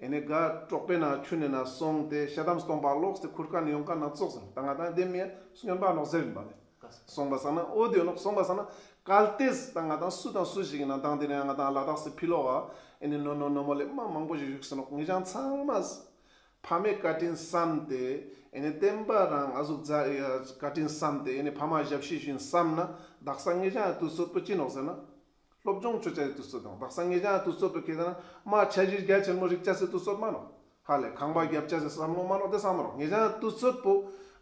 ཨེ་ནེ་ག་གྲོག་པོའི་ནང་ཆུ་ནེ་ན་སོང་སྟེ་ཤ་དམ་སྟོང་པ་ལོག་སྟེ་ཁུར་མཁན་ཡོང་མཁན་ན་ཙོགས་ཟེར་ད་ང་ཏང་དེ་མི་སྨྱོན་པ་ནོག་ཟེར་ཡིན་པ་ལེ། སོང་པ་སང་ན་འོ་དེ་ནོག་སོང་པ་སང་ན་གལ་ཏེ་ད་ང་ཏང་སུ་དང་སུ་ཞིག་ཡིན་ན་ད་དེ་ནེ་ང་ཏང་ལ་དྭགས་སི་ཕི་ལོགས་ཨ་ཨེ་ནེ་ནོ་ནོ་ནོ་མོ་ལེ་མ་མང་པོ་ཞིག་བཞུགས་སེ་ནོག་ངེད་ཅག་ཚང་མ་ཕ་མའི་བཀའ་དྲིན་བསམ་སྟེ་ཨེ་ནེ་བསྟན་པ་རང་ཨ་ཟུག་བཀའ་དྲིན་བསམ་སྟེ་ཨེ་ནེ་ཕ་མ་ཞབས་ཕྱི་ཞུ་ཡིན་བསམ་ན་དག་ས་ངེད་ཅག་དུས་ཚོད་པོ་ཅི་ནོག་ཟེར་ན། སློབ་སྦྱོང་བཅོ་ཅེས་སི་དུས་ཚོད་དང་དག་ས་ངེད་ཅག་དུས་ཚོད་པོ་ཁེ་ཏེ་ན་མ་འཆར་གཞི་རྒྱ་ཆེན་མོ་རིག་ཅེས་སི་དུས་ཚོད་མ་ནོག་ཧ་ལེ་ཁང་པ་རྒྱབ་ཅེས་སི་བསམ་བློ་མ་ནོག་དེ་བསམ་མ་ནོག་ངེད་ཅག་དུས་ཚོད་པོ་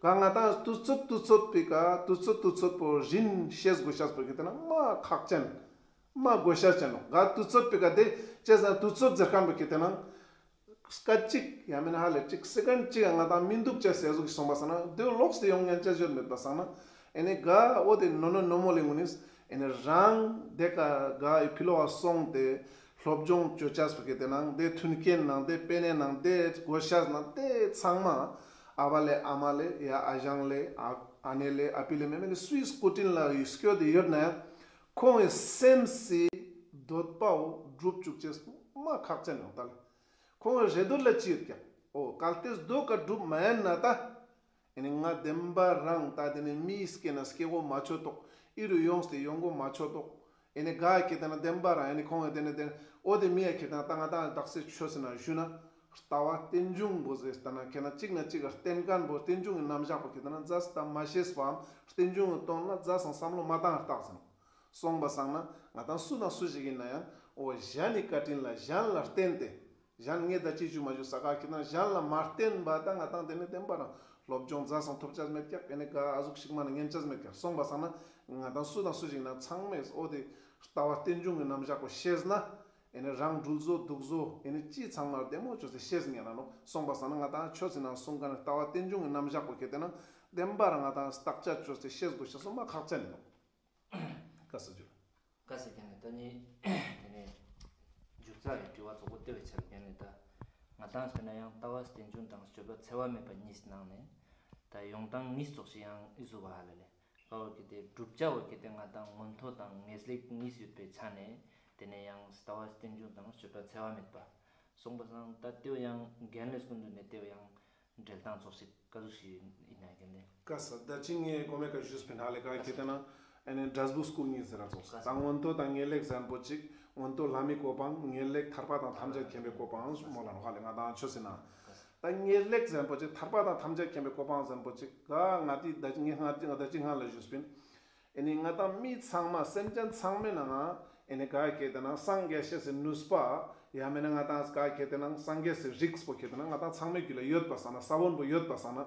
ག་ང་ཏང་དུས་ཚོད་དུས་ཚོད་པོའི་ཀ་དུས་ཚོད་དུས་ཚོད་པོ་རིན་ཤེས་དགོས་ཤེས་པོ་ཁེ་ཏེ་ན་མ་ཁག་ཅན། མ་དགོས་ཤེས་ཅན་ནོག་ག་དུས་ཚོད་པོའི་ཀ་དེ་ཅེས་ན་དུས་ཚོད་ཟེར་མཁན་པོ་ཁེ་ཏེ་ན། སྐད་ཅིག་ཡང་མིན་ཧ་ལེ་ཅིག་སེ་ཀན་ཅིག་ང་ཏང་མི་འདུག་ཅེས་ཟེར་ཟུག་གི་སོང་པ་སང་ན་དེ་ལོག་སྟེ་ཡོང་ཉན་ཅེས་ཡོད་མེད་པ་སང་ན། ཨེ་ནེ་ག་འོ་དེ་ནོ་ནོ་ནོ་མོ་ལེ་ངུ་ནིས་ཨེ་ནེ་རང་དེ་ཀ་ག་ཕི་ལོགས་སོང་སྟེ་སློབ་སྦྱོང་བཅོ་ཅེས་པོ་ཁེ་ཏེ་ནང་དེ་མཐུན་རྐྱེན་ནང་དེ་དཔེ་ནེ་ནང་དེ་དགོས་ཤེས་ནང་དེ་ཚང་མ་ཨ་བ་ལེ་ཨ་མ་ལེ་ཡ་ཨ་ཞང་ལེ་ཨ་ཨ་ནེ་ལེ་ཨ་ཕི་ལེ་མེ་མེ་ལེ་སུའི་སྐུ་དྲིན་ལ་སྐྱོད་དེ་ཡོད་ན་ཡང་ཁོང་གི་སེམས་སི་འདོད་པའོ་སྒྲུབ་བཅུག་ཅེས་པོ་མ་ཁག་ཅན་ཡོང་ད་ལེ། ཁོང་གི་རེ་འདོད་ལ་ཅི་ཡོད་ཀྱང་། འོ་གལ་ཏེ་སྡོད་ཀ་སྒྲུབ་མ་ཡིན་ན་ད། ཨེ་ནེ་ང་བདེན་པ་རང་ད་དེ་ནེ་མིའི་སྐེ་ན་སྐེ་གོ་མ་ཆོད་དོག་ཨི་རུ་ཡོངས་ཏེ་ཡོང་གོ་མ་ཆོད་དོག་ཨེ་ནེ་ག་ཁེ་ཏེ་ན་བདེན་པ་རང་ཨེ་ནེ་ཁོང་གི་དེ་ནེ་དེ་ནེ་འོ་དེ་མི་ཡ་ཁེ་ཏེ་ན་ད་ང་ཏང་དག་སེ་ཆོས་ཟེར་ན་ཞུ་ན། ལྟ་བ་རྟེན་འབྱུང་པོ་ཟེར་ལྟ་ན་ཁེ་ན་གཅིག་ན་གཅིག་ག་བརྟེན་མཁན་པོ་རྟེན་འབྱུང་གི་རྣམ་གཞག་པོ་ཁེ་ཏེ་ན་རྩ་ས་ད་མ་ཤེས་པའམ་རྟེན་འབྱུང་གི་དོན་ལ་རྩ་སང་བསམ་བློ་མ་བཏང་རྟགས་ཟེར་ནོག་སོང་པ་སང་ན་ང་ཏང་སུ་དང་སུ་ཞིག་ཡིན་ན་ཡང་འོ་གཞན་ནི་བཀའ་དྲིན་ལ་གཞན་ལ་བརྟེན་ཏེ། གཞན་ངས་ད་ཅི་ཞུ་མ་ཞུ་ས་ག་ཁེ་ཏེ་ན་གཞན་ལ་མ་བརྟེན་པ་ད་ང་ཏང་དེ་ནེ་བདེན་པ་རང་སློབ་སྦྱོང་རྩ་སང་ཐོབ་ཅེས་མེད་ཀྱག་ཨེ་ནེ་ག་ཨ་ཟུག་ཞིག་མ་ན་ཉན་ཅེས་མེད་ཀྱག་སོང་པ་སང་ན་ང་ཏང་སུ་དང་སུ་ཞིག་ཡིན་ན་ཚང་མས་འོ་དེ་ལྟ་བ་རྟེན་འབྱུང་གི་རྣམ་གཞག་པོ་ཤེས་ན། ཨེ་ནེ་རང་འགྲུལ་བཟོ་འདུག་བཟོ་ཨེ་ནེ་ཅི་ཚང་མ་བདེ་མོ་བཅོས་ཏེ་ཤེས་ཉན་ན་ནོག་སོང་པ་སང་ན་ང་ཏང་ཆོས་ཟེར་ན་གསུང་མཁན་ནི་ལྟ་བ་རྟེན་འབྱུང་གི་རྣམ་གཞག་པོ་ཁེ་ཏེ་ན་བདེན་པ་རང་ང་ཏང་བརྟག་དཔྱད་བཅོས་ཏེ་ཤེས་དགོས་ཤེས་སོང་མ་ཁག་ཅན་ཡིན་ནོག་ཀ་ས་ཇུ། ཀ་ས་ཁྱེད་ནི་ད་ནི་དེ་ནི་མཇུག་རྩ་ཡི་དྲི་བ་ཚོགས་པོ་ལྟེ་བའི་ཆ་ལ་ཁྱེད་ནི་ད་ང་ཏང་ཟེར་ན་ཡང་ལྟ་བ་རྟེན་འབྱུང་དང་སྤྱོད་པ་འཚེ་བ་མེད་པ་གཉིས་ནང་ནས་ད་ཡོང་སྟངས་གཉིས་ཚོགས་ཤིག་ཡང་ཨི་ཟུག་བ་ཧ་ལ་ལེ། ཀ་བོ་ཁེ་ཏེ་བསྒྲུབ་བྱ་བོ་ཁེ་ཏེ་ང་ཏང་མངོན་མཐོ་དང་ངེས་ལེགས་གཉིས་ཡོད་པའི་ཆ་ནས་དེ་ནས་ཡང་ལྟ་བ་རྟེན་འབྱུང་དང་སྤྱོད་པ་འཚེ་བ་མེད་པ། སོང་པ་སང་ད་ལྟེ་བ་ཡང་རྒན་ལས་སྐུ་མདུན་ནས་ལྟེ་བ་ཡང་འབྲེལ་སྟངས་ཚོགས་ཤིག་ཀ་ཟུག་ཞིག་ཡིན་ན་རྒན་ལས། ཀ་ས་ད་ཅི་ངས་གོ་མེ་ཀ་ཞུས་པིན་ཧ་ལེ་ཀ་ཁེ་ཏེ་ན་ཨེ་ནེ་འབྲས་བུ་སྐུ་གཉིས་ཟེར་ར་ཚོགས་ཀ་ས་ད་མངོན་མཐོ་དང་ངེས་ལེགས་ཟེར་མཁན་པོ་ཅིག་མངོན་མཐོ་ལྷ་མིའི་གོ་འཕང་ངེས་ལེགས་ཐར་པ་དང་ཐམས་ཅད་མཁྱེན་པའི་གོ་འཕང་མོལ་ལ་ནོག་ཧ་ལེ་ང་ཏང་ཆོས་ཟེར་ན། ད་ངེས་ལེགས་ཟེར་མཁན་པོ་ཅིག་ཐར་པ་དང་ཐམས་ཅད་མཁྱེན་པའི་གོ་འཕང་ཟེར་མཁན་པོ་ཅིག་ག་ང་ཏི་ད་ངས་ང་ཏི་ང་ད་ཅི་སྔ་ལ་ཞུས་པིན། ཨེ་ནེ་ང་ཏང་མི་ཚང་མ་སེམས་ཅན་ཚང་མའི་ནང་ང་ཨེ་ནེ་ག་ཁེ་ཏེ་ན་སངས་རྒྱས་ཤེས་སི་ནུས་པ་ཡང་མེད་ན་ང་ཏང་ག་ཁེ་ཏེ་ན་སངས་རྒྱས་སི་རིགས་པོ་ཁེ་ཏེ་ན་ང་ཏང་ཚང་མའི་རྒྱུད་ལ་ཡོད་པ་སང་ན་ས་བོན་པོ་ཡོད་པ་སང་ན།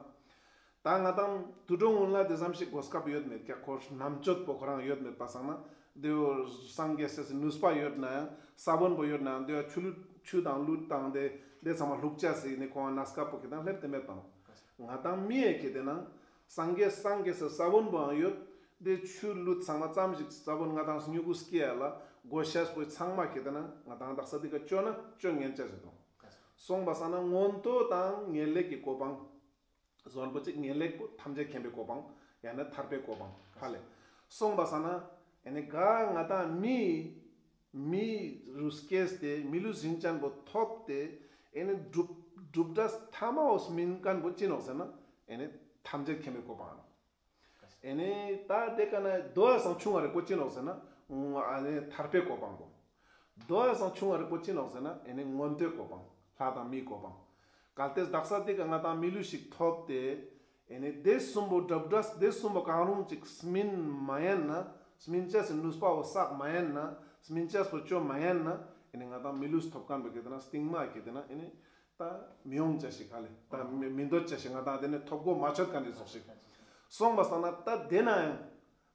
ད་ང་ཏང་དུད་འགྲོ་གུན་ལ་དེ་ཙམ་ཞིག་གོ་སྐབས་ཡོད་མེད་ཀྱག་ཁོ་རྣམ་དཔྱོད་པོ་ཁོ་རང་ཡོད་མེད་པ་སང་ན་དེ་བོ་སངས་རྒྱས་ཤེས་སི་ནུས་པ་ཡོད་ན་ཡང་ས་བོན་པོ་ཡོད་ན་ཡང་དེ་བོ་ཆུ་ལུད་ཆུ་དང་ལུད་དང་དེ་དེ་ཚང་མ་ལྷུག་ཅེས་སི་ནི་ཁོང་ང་གནས་སྐབས་པོ་ཁེ་ཏེ་ན་སླེབས་ཏེ་མེད་པ་ནོག་ང་ཏང་མི་ཡ་ཁེ་ཏེ་ན། སངས་རྒྱས་སངས་རྒྱས་སི་ས་བོན་པོའང་ཡོད། དེ་ཆུ་ལུད་ཚང་མ་ཙམ་ཞིག་ས་བོན་ང་དང་སྨྱུ་གུ་སྐྱེ་ཡ་ལ་དགོས་ཤེས་པོ་ཚང་མ་ཁེ་ཏེ་ན་ང་དང་དག་ས་དེ་ཀ་ཅོ་ན་ཅོ་ཉན་ཆ་ཞིག་དང་། སོང་པ་སང་ན་མངོན་མཐོ་དང་ངེས་ལེགས་ཀྱི་གོ་འཕང་། ཟོན་པོ་ཅིག་ངེས་ལེགས་པོ་ཐམས་ཅད་མཁྱེན་པའི་གོ་འཕང་ཡང་ན་ཐར་པའི་གོ་འཕང་ཧ་ལེ། སོང་པ་སང་ན་ཨེ་ནི་ག་ང་དང་མི་མི་རུ་སྐྱེས་ཏེ་མི་ལུས་རིན་ཅན་པོ་ཐོབ་སྟེ་ཨེ་ནི་གྲུབ་གྲུབ་འབྲས་ཐ་མ་བོ་སྨིན་མཁན་པོ་ཅི་ནོག་ཟེར་ན་ཨེ་ནི་ཐམས་ཅད་མཁྱེན་པའི་གོ་འཕང་ཨིན་ནོག། ཨེ་ནི་ད་དེ་ཀ་ན་དོ་བ་སང་ཆུང་ང་རིག་པོ་ཅི་ནོག་ཟེར་ན་ཨ་ནི་ཐར་པའི་གོ་འཕང་པོ། དོ་བ་སང་ཆུང་ང་རིག་པོ་ཅི་ནོག་ཟེར་ན་ཨེ་ནི་མངོན་མཐོའི་གོ་འཕང་། ལྷ་དང་མིའི་གོ་འཕང་། གལ་ཏེ་དག་ས་དེ་ཀ་ང་དང་མི་ལུས་ཤིག་ཐོབ་སྟེ་ཨེ་ནི་དེ་གསུམ་པོ་གྲུབ་འབྲས་དེ་གསུམ་པོ་གང་རུང་ཅིག་སྨིན་མ་ཡན་ན་སྨིན་ཆ་སི་ནུས་པ་བོ་བསགས་མ་ཡན་ན་སྨིན་ཆ་སི་བོ་ཅོ་མ་ཡན་ན་ཨེ་ནི་ང་དང་མི་ལུས་ཐོབ་མཁན་པོ་ཁེ་ཏེ་ན་སྟིང་མ་ཁེ་ཏེ་ན་ཨེ་ནི་ད་མི་ཡོང་ཆ་ཞིག་ཧ་ལེ། ད་མི་མི་འདོད་ཆ་ཞིག་ང་དང་དེ་ནི་ཐོབ་གོ་མ་ཆོད་མཁན་ནི་ཟོག་ཞིག་སོང་པ་སང་ན་ད་དེ་ན་ཡང་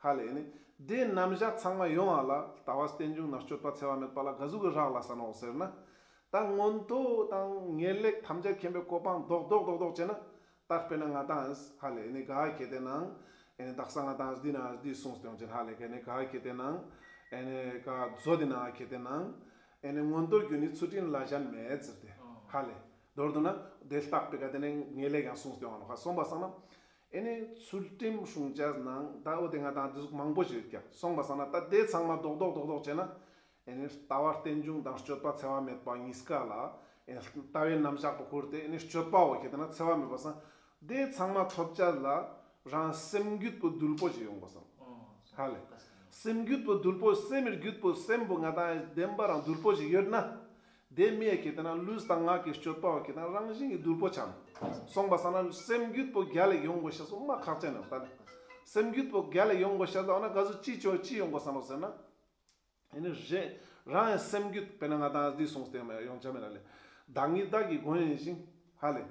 ཧ་ལེ་ནི་དེ་རྣམ་གཞག་ཚང་མ་ཡོང་བ་ལ་ལྟ་བ་རྟེན་འབྱུང་ནང་སྤྱོད་པ་འཚེ་བ་མེད་པ་ལ་ག་ཟུག་གི་རག་ལས་ས་ནོག་ཟེར་ན། ད་མངོན་མཐོ་དང་ངེས་ལེགས་ཐམས་ཅད་མཁྱེན་པའི་གོ་འཕང་རྡོག་རྡོག་རྡོག་རྡོག་བྱས་ན། ད་དཔེར་ན་ང་དང་ཧ་ལེ་ནི་ག་ཁེ་ཏེ་ནང་ཨེ་ནི་དག་ས་ང་དང་འདི་ན་འདི་གསུངས་ཏེ་ཡོང་ཅན་ཧ་ལེ་ཁེ་ནི་ག་ཁེ་ཏེ་ནང་ཨེ་ནི་ག་མཛོད་དེ་ན་ཁེ་ཏེ་ནང་ཨེ་ནི་མངོན་མཐོ་རྒྱུ་ནི་ཚུལ་ཁྲིམས་ལ་གཞན་མེད་ཟེར་ཏེ་ཧ་ལེ། མདོར་བསྡུ་ན་དེ་ལྟག་པའི་ཀ་དེ་ནི་ངེས་ལེགས་ཡང་གསུངས་ཏེ་ཡོང་ནོག་ཧ། སོང་པ་སང་ན་ཨེ་ནི་ཚུལ་ཁྲིམས་སྲུང་ཆ་ནང་ད་འོ་དེ་ང་དང་འདི་ཟུག་མང་པོ་ཞིག་ཡོད་ཀྱག། སོང་པ་སང་ན་ད་དེ་ཚང་མ་རྡོག་རྡོག་རྡོག་རྡོག་བྱས་ན་ཨེ་ནི་ལྟ་བ་རྟེན་འབྱུང་དང་སྤྱོད་པ་འཚེ་བ་མེད་པ་གཉིས་ཀ་ལ་ཨེ་ནི་ལྟ་བའི་རྣམ་གཞག་པོ་ཁུར་ཏེ་ཨེ་ནི་སྤྱོད་པ་བོ་ཁེ་ཏེ་ན་འཚེ་བ་མེད་པ་སང་དེ་ཚང་མ་ཐོབ་ཆ་ལ་རང་སེམས་རྒྱུད་པོ་དུལ་པོ་ཞིག་ཡོང་དགོས་སམ། ཧ་ལེ། སེམས་རྒྱུད་པོ་དུལ་པོ་སེམས་རྒྱུད་པོ་སེམས་པོ་ང་དང་བདེན་པ་རང་དུལ་པོ་ཞིག་ཡོད་ན། དེ་མི་ཡ་ཁེ་ཏེ་ན་ལུས་དང་ངག་གི་སྤྱོད་པ་བོ་ཁེ་ཏེ་ན་རང་བཞིན་གྱི་དུལ་པོ་ཆ་ནོག། སོང་པ་སང་ན་སེམས་རྒྱུད་པོ་རྒྱལ་ལ་ཡོང་དགོས་ཤེས་སོ་མ་ཁག་ཅན་ནོག་ད་ལེ། སེམས་རྒྱུད་པོ་རྒྱལ་ལ་ཡོང་དགོས་ཤེས་ད་འོ་ན་ག་ཟུག་ཅི་ཅོ་ཅི་ཡོང་དགོས་ས་ནོག་ཟེར་ན། ཨེ་ནི་རེ་རང་ཡང་སེམས་རྒྱུད་དཔེར་ན་ང་དང་འདི་གསུངས་ཏེ་ཡོང་ཆ་མེད་ལ་ལེ། བདག་ཉིད་བདག་གི་མགོན་ཡིན་ཞིང་ཧ་ལེ།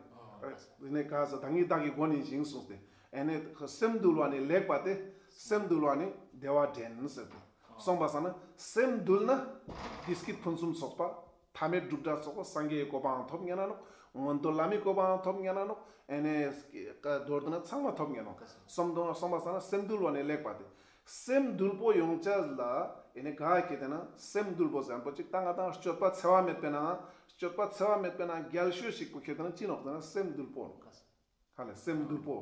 ཨེ་ནི་ག་ཟེར་བདག་ཉིད་བདག་གི་མགོན་ཡིན་ཞིང་གསུངས་ཏེ། ཨེ་ནི་སེམས་དུལ་བ་ནི་ལེགས་པ་སྟེ། སེམས་དུལ་བ་ནི་བདེ་བ་འདྲེན་ཟེར་ཏེ། སོང་པ་སང་ན་སེམས་དུལ་ན་བདེ་སྐྱིད་ཕུན་སུམ་ཚོགས་པ། ཐ་མལ་དྲུག་སྒྲ་སོགས་པ་སངས་རྒྱས་ཀྱི་གོ་འཕང་ཐོབ་ཉན་ན་ནོག། མངོན་མཐོ་ལྷ་མིའི་གོ་འཕང་ཐོབ་ཉན་ན་ནོག། ཨེ་ནི་མདོར་བསྡུ་ན་ཚང་མ་ཐོབ་ཉན་ནོག། སོང་དོ་སོང་པ་སང་ན་སེམས་དུལ་བ་ནི་ལེགས་པ་སྟེ། སེམས་དུལ་པོ་ཡོང་ཆ་ལ་ཨེ་ནི་ག་ཁེ་ཏེ་ན་སེམས་དུལ་པོ་ཟེར་པོ་ཅིག་ད་ང་དང་སྤྱོད་པ་འཚེ་བ་མེད་པའི་ནང་སྤྱོད་པ་འཚེ་བ་མེད་པའི་ནང་རྒྱལ་ཤོས་ཤིག་པོ་ཁེ་ཏེ་ན་ཅི་ནོག་ཟེར་ན་སེམས་དུལ་པོ་ནོག། ཧ་ལེ་སེམས་དུལ་པོ།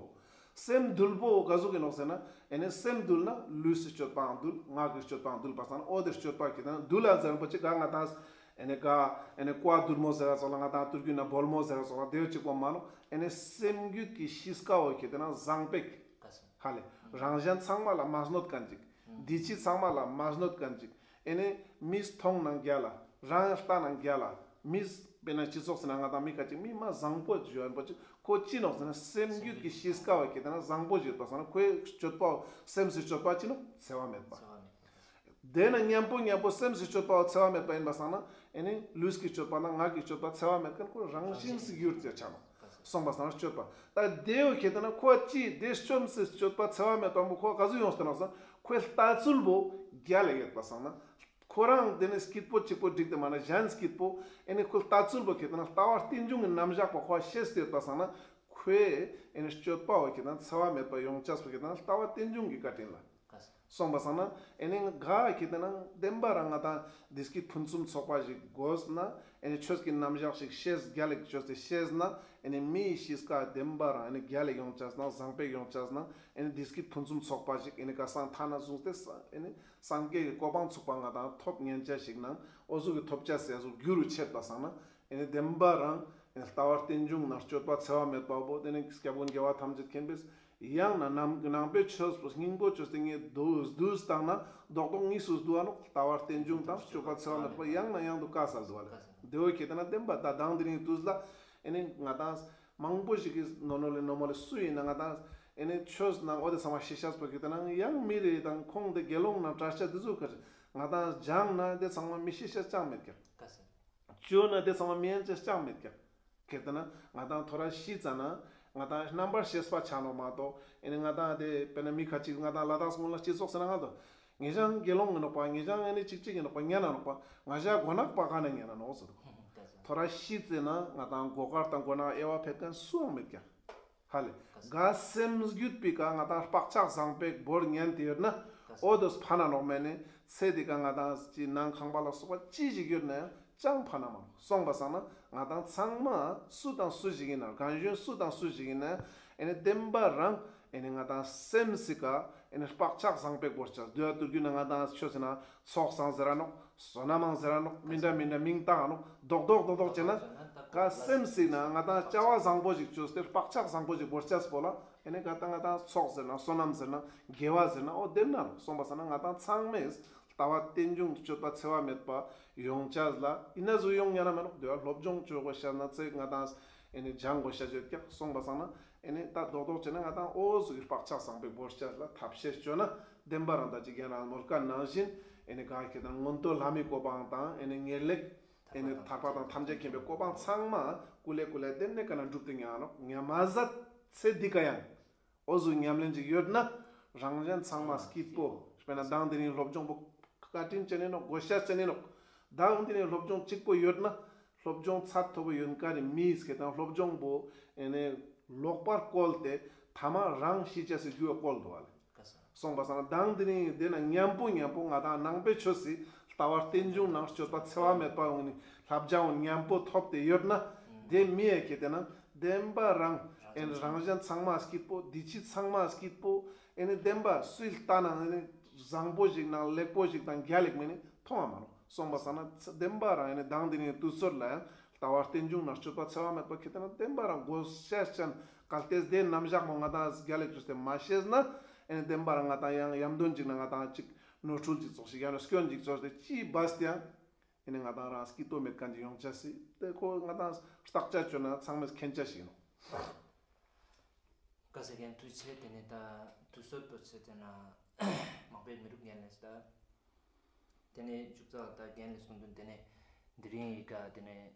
སེམས་དུལ་པོ་ག་ཟུག་གི་ནོག་ཟེར་ན། ཨེ་ནི་སེམས་དུལ་ན་ལུས་སི་སྤྱོད་པའང་དུལ། ངག་གི་སྤྱོད་པའང་དུལ་པ་སང་ན་འོ་དེ་སྤྱོད་པ་ཁེ་ཏེ་ན་དུལ་ལ་ཟེར་པོ་ཅིག་ག་ང་དང་ཨེ་ནི་ག་ཨེ་ནི་ཀོ་བ་དུལ་མོ་ཟེར་ར་སོགས་ལ་ང་དང་ཏུར་གུ་ན་བོལ་མོ་ཟེར་ར་སོགས་ལ་དེ་བོ་ཅིག་པོ་མ་ནོག། ཨེ་ནི་སེམས་རྒྱུད་ཀྱི་གཤིས་ཀ་བོ་ཁེ་ཏེ་ན་བཟང་པོ་ཞིག། ཧ་ལེ། རང་གཞན་ཚང་མ་ལ་མ་གནོད་མཁན་ཅིག། འདི་ཕྱི་ཚང་མ་ལ་མ་གནོད་མཁན་ཅིག། ཨེ་ནི་མིས་མཐོང་ན་རྒྱལ་ལ། རང་ལྟ་ན་རྒྱལ་ལ། མིས་དཔེར་ན་སྤྱི་ཚོགས་སི་ནང་ང་དང་མི་ཁ་ཅིག་མི་མ་བཟང་པོ་ཞིག་ཡོད་པོ་ཅིག་ཁོ་ཅི་ནོག་ཟེར་ན་སེམས་རྒྱུད་ཀྱི་གཤིས་ཀ་བོ་ཁེ་ཏེ་ན་བཟང་པོ་ཞིག་ཡོད་པ་སང་ན་ཁོའི་སྤྱོད་པ་སེམས་སི་སྤྱོད་པ་ཅི་ནོག་འཚེ་བ་མེད་པ། དེ་ན་མཉམ་པོ་མཉམ་པོ་སེམས་སི་སྤྱོད་པ་འཚེ་བ་མེད་པ་ཡིན་པ་སང་ན་ཨེ་ནི་ལུས་ཀྱི་སྤྱོད་པ་དང་ངག་གི་སྤྱོད་པ་འཚེ་བ་མེད་མཁན་ཁོ་རང་བཞིན་སི་གྱུར་ཏེ་ཆ་ནོག། སོང་པ་སང་ན་སྤྱོད་པ། ད་དེ་བོ་ཁེ་ཏེ་ན་ཁོ་ཅི་དེ་སེམས་སི་སྤྱོད་པ་འཚེ་བ་མེད་པ་མོ་ཁོ་ག་ཟུག་ཡོང་སྟེ་ནོག་ཟེར་ན་ཁོའི་ལྟ་ཚུལ་བོ་རྒྱལ་ལ་ཡོད་པ་སང་ན། ཁོ་རང་དེ་ནི་སྐྱིད་པོ་གཅིག་པོ་འགྲིག་སྟེ་མ་ན་གཞན་སྐྱིད་པོ། ཨེ་ནི་ཁོའི་ལྟ་ཚུལ་བོ་ཁེ་ཏེ་ན་ལྟ་བ་རྟེན་འབྱུང་གི་རྣམ་གཞག་པོ་ཁོ་ཤེས་ཏེ་ཡོད་པ་སང་ན། ཁོའི་ཨེ་ནི་སྤྱོད་པ་བོ་ཁེ་ཏེ་ན་འཚེ་བ་མེད་པ་ཡོང་ཆ་སྤོ་ཁེ་ཏེ་ན་ལྟ་བ་རྟེན་འབྱུང་གི་བཀའ་དྲིན་ལ། སོང་པ་སང་ན་ཨེ་ནི་ག་ཁེ་ཏེ་ན་བདེན་པ་རང་ང་དང་བདེ་སྐྱིད་ཕུན་སུམ་ཚོགས་པ་ཞིག་དགོས་ན། ཨེ་ནི་ཆོས་ཀྱི་རྣམ་གཞག་ཞིག་ཤེས་རྒྱལ་ལ་ཅོས་ཏེ་ཤེས་ན། ཨེ་ནི་མིའི་གཤིས་ཀ་བདེན་པ་རང་ཨེ་ནི་རྒྱལ་ལ་ཡོང་ཆ་ན་བཟང་པོ་ཡོང་ཆ་ན་ཨེ་ནི་བདེ་སྐྱིད་ཕུན་སུམ་ཚོགས་པ་ཞིག་ཨེ་ནི་ག་སང་ཐ་ན་བཟུང་སྟེ་ས་ཨེ་ནི་སངས་རྒྱས་ཀྱི་གོ་འཕང་ཚུགས་པ་ང་དང་ཐོབ་ཉན་ཆ་ཞིག་ནང་འོ་ཟུག་གི་ཐོབ་ཆ་སེ་ཟུག་རྒྱུ་རུ་ཆད་པ་སང་ན། ཨེ་ནི་བདེན་པ་རང་ཨེ་ནི་ལྟ་བ་རྟེན་འབྱུང་ནང་སྤྱོད་པ་འཚེ་བ་མེད་པ་བོ་དེ་ནི་སྐྱབས་མགོན་རྒྱལ་བ་ཐམས་ཅད་མཁྱེན་པས་ཡང་ན་ནང་ནང་པའི་ཆོས་པོ་སྙིང་པོ་ཅོས་ཏེ་ངས་བསྡུས་བསྡུས་བཏང་ན་རྡོག་རྡོག་གཉིས་སུ་བསྡུ་བ་ནོག། ལྟ་བ་རྟེན་འབྱུང་དང་སྤྱོད་པ་འཚེ་བ་མེད་པ་ཡང་ན་ཡང་དུ་བཀའ་སལ་བསྡུ་བ་ལེ། དེ་བོ་ཁེ་ཏེ་ན་བདེན་པ་ད་དང་དེ་རིང་དུས་ལ་ཨེ་ནི་ང་དང་མང་པོ་ཞིག་གིས་ནོ་ནོ་ལེ་ནོ་མོ་ལེ་སུ་ཡིན་ན་ང་དང་ཨེ་ནི་ཆོས་ནང་འོ་དེ་ཚང་མ་ཤེས་ཤེས་པོ་ཁེ་ཏེ་ན་ཡང་མི་རེ་དང་ཁོང་དེ་དགེ་སློང་ནང་གྲྭ་ཆ་དེ་ཚོ་ཁ་ང་དང་སྦྱངས་ན་དེ་ཚང་མ་མི་ཤེས་ཤེས་ཅང་མེད་ཀྱག། ཅོ་ན་དེ་ཚང་མ་མི་ཡན་ཆད་ཅང་མེད་ཀྱག། ཁེ་ཏེ་ན་ང་དང་ཐོ་རས་ཤི་ཙ་ན་ང་དང་རྣམ་པར་ཤེས་པ་ཆ་ནོག་མ་གཏོགས་ཨེ་ནི་ང་དང་དེ་དཔེར་ན་མི་ཁ་ཅིག་ང་དང་ལ་དྭགས་སྔོན་ལ་སྤྱི་ཚོགས་ཟེར་ན་ང་དང་ངེ་ཞང་དགེ་སློང་ཡིན་ནོག་པ། ངེ་ཞང་ཨེ་ནི་ཅིག་ཅིག་ཡིན་ནོག་པ། ཉན་ན་ནོག་པ། ང་ཞ་མགོ་ནག་པ་ག་ན་ཉན་ན་ནོག་ཟེར་དུག། ཐོ་རས་ཤི་ཙ་ན་ང་དང་མགོ་དཀར་དང་མགོ་ནག་དབྱེ་བ་ཕེ་མཁན་སུའང་མེད་ཀྱག། ཧ་ལེ། ག་སེམས་རྒྱུད་པའི་ཀ་ང་དང་བག་ཆགས་བཟང་པོ་བོར་ཉན་ཏེ་ཡོད་ན། འོ་དོ་ཕན་ན་ནོག་མེ་ནི་ཚེ་འདི་ཀ་ང་དང་ཅི་ནང་ཁང་པ་ལ་སོགས་པ་ཅི་ཞིག་ཡོད་ན་ཡང་ཅང་ཕན་ན་མ་ནོག་སོང་པ་སང་ན་ང་དང་ཚང་མ་སུ་དང་སུ་ཞིག་ཡིན་ན་རྒན་གཞོན་སུ་དང་སུ་ཞིག་ཡིན་ན་ཨེ་ནི་བདེན་པ་རང་ཨེ་ནི་ང་དང་སེམས་སི་ཀ་ཨེ་ནི་བག་ཆགས་བཟང་པོ་བོར་ཆ་དུ་ཡ་དུ་རྒྱུ་ན་ང་དང་ཆོས་ཟེར་ན་ཚོགས་བསགས་ཟེར་ར་ནོག་བསོད་ནམས་ཟེར་ར་ནོག་མི་འདྲ་མི་འདྲ་མིང་བཏགས་ནོག་རྡོག་རྡོག་རྡོག་རྡོག་བྱས་ན་ག་སེམས་སི་ན་ང་དང་བྱ་བ་བཟང་པོ་ཞིག་བཅོས་ཏེ་བག་ཆགས་བཟང་པོ་ཞིག་བོར་ཆ་སྤོ་ལ། ཨེ་ནི་ག་ད་ང་དང་ཚོགས་ཟེར་ན་བསོད་ནམས་ཟེར་ན་དགེ་བ་ཟེར་ན་འོ་བདེན་ན་ནོག་སོང་པ་སང་ན་ང་དང་ཚང་མས་ལྟ་བ་རྟེན་འབྱུང་དུ་སྤྱོད་པ་འཚེ་བ་མེད་པ་ཡོང་ཆ་ལ་ཡིན་ན་ཟུག་ཡོང་ཉན་ན་མེ་ནོག་དེ་བ་སློབ་སྦྱོང་བཅོ་དགོས་ཤ་ན་ཚེ་ང་དང་ཨེ་ནི་སྦྱང་དགོས་ཤ་བཅོས་ཀྱག་སོང་པ་སང་ན་ཨེ་ནི་ད་རྡོག་རྡོག་བྱས་ན་ང་དང་འོ་ཟུག་གི་བག་ཆགས་བཟང་པོ་བོར་ཆ་ལ་ཐབས་ཤེས་བཅོས་ན་བདེན་པ་རང་ད་ཅི་རྒན་རང་མོལ་ཀ་ནང་བཞིན་ཨེ་ནི་ག་ཁེ་དང་མངོན་མཐོ་ལྷ་མིའི་གོ་འཕང་དང་ཨེ་ནི་ངེས་ལེགས། ཨེ་ནི་ཐར་པ་དང་ཐམས་ཅད་མཁྱེན་པའི་གོ་འཕང་ཚང་མ་ཀུ་ལེ་ཀུ་ལེ་བདེན་ནེ་ཀ་ན་འགྲུབ་སྟེ་ཉན་ནོག་ཉན་མ་ཟད་ཚེ་འདི་ཀ་ཡང་འོ་ཟུག་ཉམས་ལེན་ཅིག་ཡོད་ན་རང་གཞན་ཚང་མ་སྐྱིད་པོ། དཔེར་ན་མདང་དེ་རིང་སློབ་སྦྱོང་པོ་བཀའ་དྲིན་ཅན་ཡིན་ནོག་དགོས་ཤ་ཅན་ཡིན་ནོག་མདང་དེ་རིང་སློབ་སྦྱོང་གཅིག་པོ་ཡོད་ན་སློབ་སྦྱོང་ཚད་མཐོ་པོ་ཡོད་མཁན་ནི་མིས་ཁེ་དང་སློབ་སྦྱོང་པོ་ཨེ་ནི་ལོག་པར་བཀོལ་ཏེ་ཐ་མ་རང་ཤི་ཆ་སི་རྒྱུ་བ་བཀོལ་འདུག་བ་ལེ། སོང་པ་སང་ན་མདང་དེ་རིང་དེ་ན་མཉམ་པོ་མཉམ་པོ་ང་དང་ནང་པའི་ཆོས་སི་ལྟ་བ་རྟེན་འབྱུང་ནང་སྤྱོད་པ་འཚེ་བ་མེད་པ་འོང་ནི་བསླབ་བྱ་འོང་མཉམ་པོ་ཐོབ་སྟེ་ཡོད་ན་དེ་མི་ཡ་ཁེ་དེ་ན་བདེན་པ་རང་ཨེ་ནི་རང་གཞན་ཚང་མ་སྐྱིད་པོ་འདི་ཕྱི་ཚང་མ་སྐྱིད་པོ་ཨེ་ནི་བདེན་པ་སུའི་ལྟ་ན་ཨེ་ནི་བཟང་པོ་ཞིག་ནང་ལེགས་པོ་ཞིག་དང་རྒྱལ་ལེགས་མེ་ནི་མཐོང་བ་མ་ནོག་སོང་པ་སང་ན་བདེན་པ་རང་ཨེ་ནི་མདང་དེ་རིང་དུས་ཚོད་ལ་ཡང་ལྟ་བ་རྟེན་འབྱུང་ནང་སྤྱོད་པ་འཚེ་བ་མེད་པ་ཁེ་དེ་ན་བདེན་པ་རང་དགོས་ཤ་ཅན་གལ་ཏེ་དེ་རྣམ་གཞག་མོ་ང་དང་རྒྱལ་ལེགས་བཅོས་ཏེ་མ་ཤེས་ན་ཨེ་ནི་བདེན་པ་རང་ང་དང་ཡང་ཡམ་དོན་ཅིག་ན་ང་དང་ཅིག་ནོར་འཁྲུལ་ཅིག་ཙོགས་ཤིག་ཡང་ན་སྐྱོན་ཅིག་ཙོགས་ཏེ་ཅི་བས་ཏེ་ཡང་ཨེ་ནི་ང་དང་རང་སྐྱིད་པོ་མེད་མཁན་ཅིག་ཡོང་ཆ་སི་དེ་ཁོ་ང་དང་བརྟག་དཔྱད་བཅོས་ན་ཚང་མས་མཁྱེན་ཆ་ཞིག་ཡིན་ནོག་ཀ་ས་རྒན་ཐུགས་རྗེ་ཆེ། དེ་ནས་ད་དུས་ཚོད་པོ་ཚེ་དེ་ན་མང་པོ་མི་རུག་རྒན་ལེགས་ད། དེ་ནས་མཇུག་ཙ་ད་རྒན་ལེགས་སྐུ་མདུན་དེ་ནས་དེ་རིང་ཡི་ག་དེ་ནས་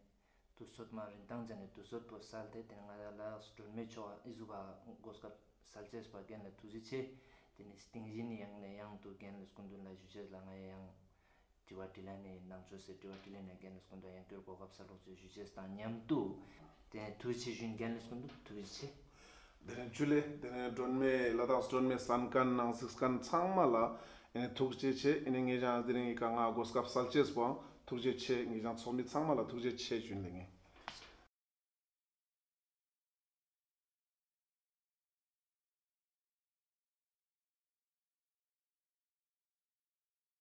དུས་ཚོད་མ་རིན་ཐང་ཅན་ནས་དུས་ཚོད་པོ་སལ་ཏེ་དེ་ནས་ང་ལ་སྒྲོན་མེ་མཆོག་ཨི་ཟུག་ག་གོ་སྐབས་སལ་ཅེས་པ་རྒན་ལ་ཐུགས་རྗེ་ཆེ། དེ་ནས་སྟིང་བཞིན་ཡང་ནས་ཡང་དུ་རྒན་ལེགས་སྐུ་མདུན་ལ་ཞུ་ཅེས་ལ་ང་ཡང་དྲི་བ་དྲིས་ལན་ནི་ནང་ཆོས་སེ་དྲི་བ་དྲིས་ལན་ནི་རྒན་ལེགས་སྐུ་མདུན་ཡང་བསྐྱར་གོ་སྐབས་སལ་རོགས་ཞུ་ཅེས་དང་མཉམ་དུ་དེ་ནས་ཐུགས་རྗེ་ཆེ་ཞུ་ཡིན། རྒན་ལེགས་སྐུ་མདུན་ཐུགས་རྗེ་ཆེ། དེ་ནས་ཇུ་ལེ། དེ་ནས་སྒྲོན་མེ་ལ་དྭགས་སྒྲོན་མེ་གསན་མཁན་ནང་གཟིགས་མཁན་ཚང་མ་ལ་ཨེ་ནི་ཐུགས་རྗེ་ཆེ། ཨེ་ནི་ངེད་ཅག་དེ་རིང་གི་ཀ་ང་གོ་སྐབས་སལ་ཅེས་པོའང་ཐུགས་རྗེ་ཆེ། ངེད་ཅག་ཚོགས་མི་ཚང་མ་ལ་ཐུགས་རྗེ་ཆེ་ཞུ་ཡིན་ལེ་ངེ།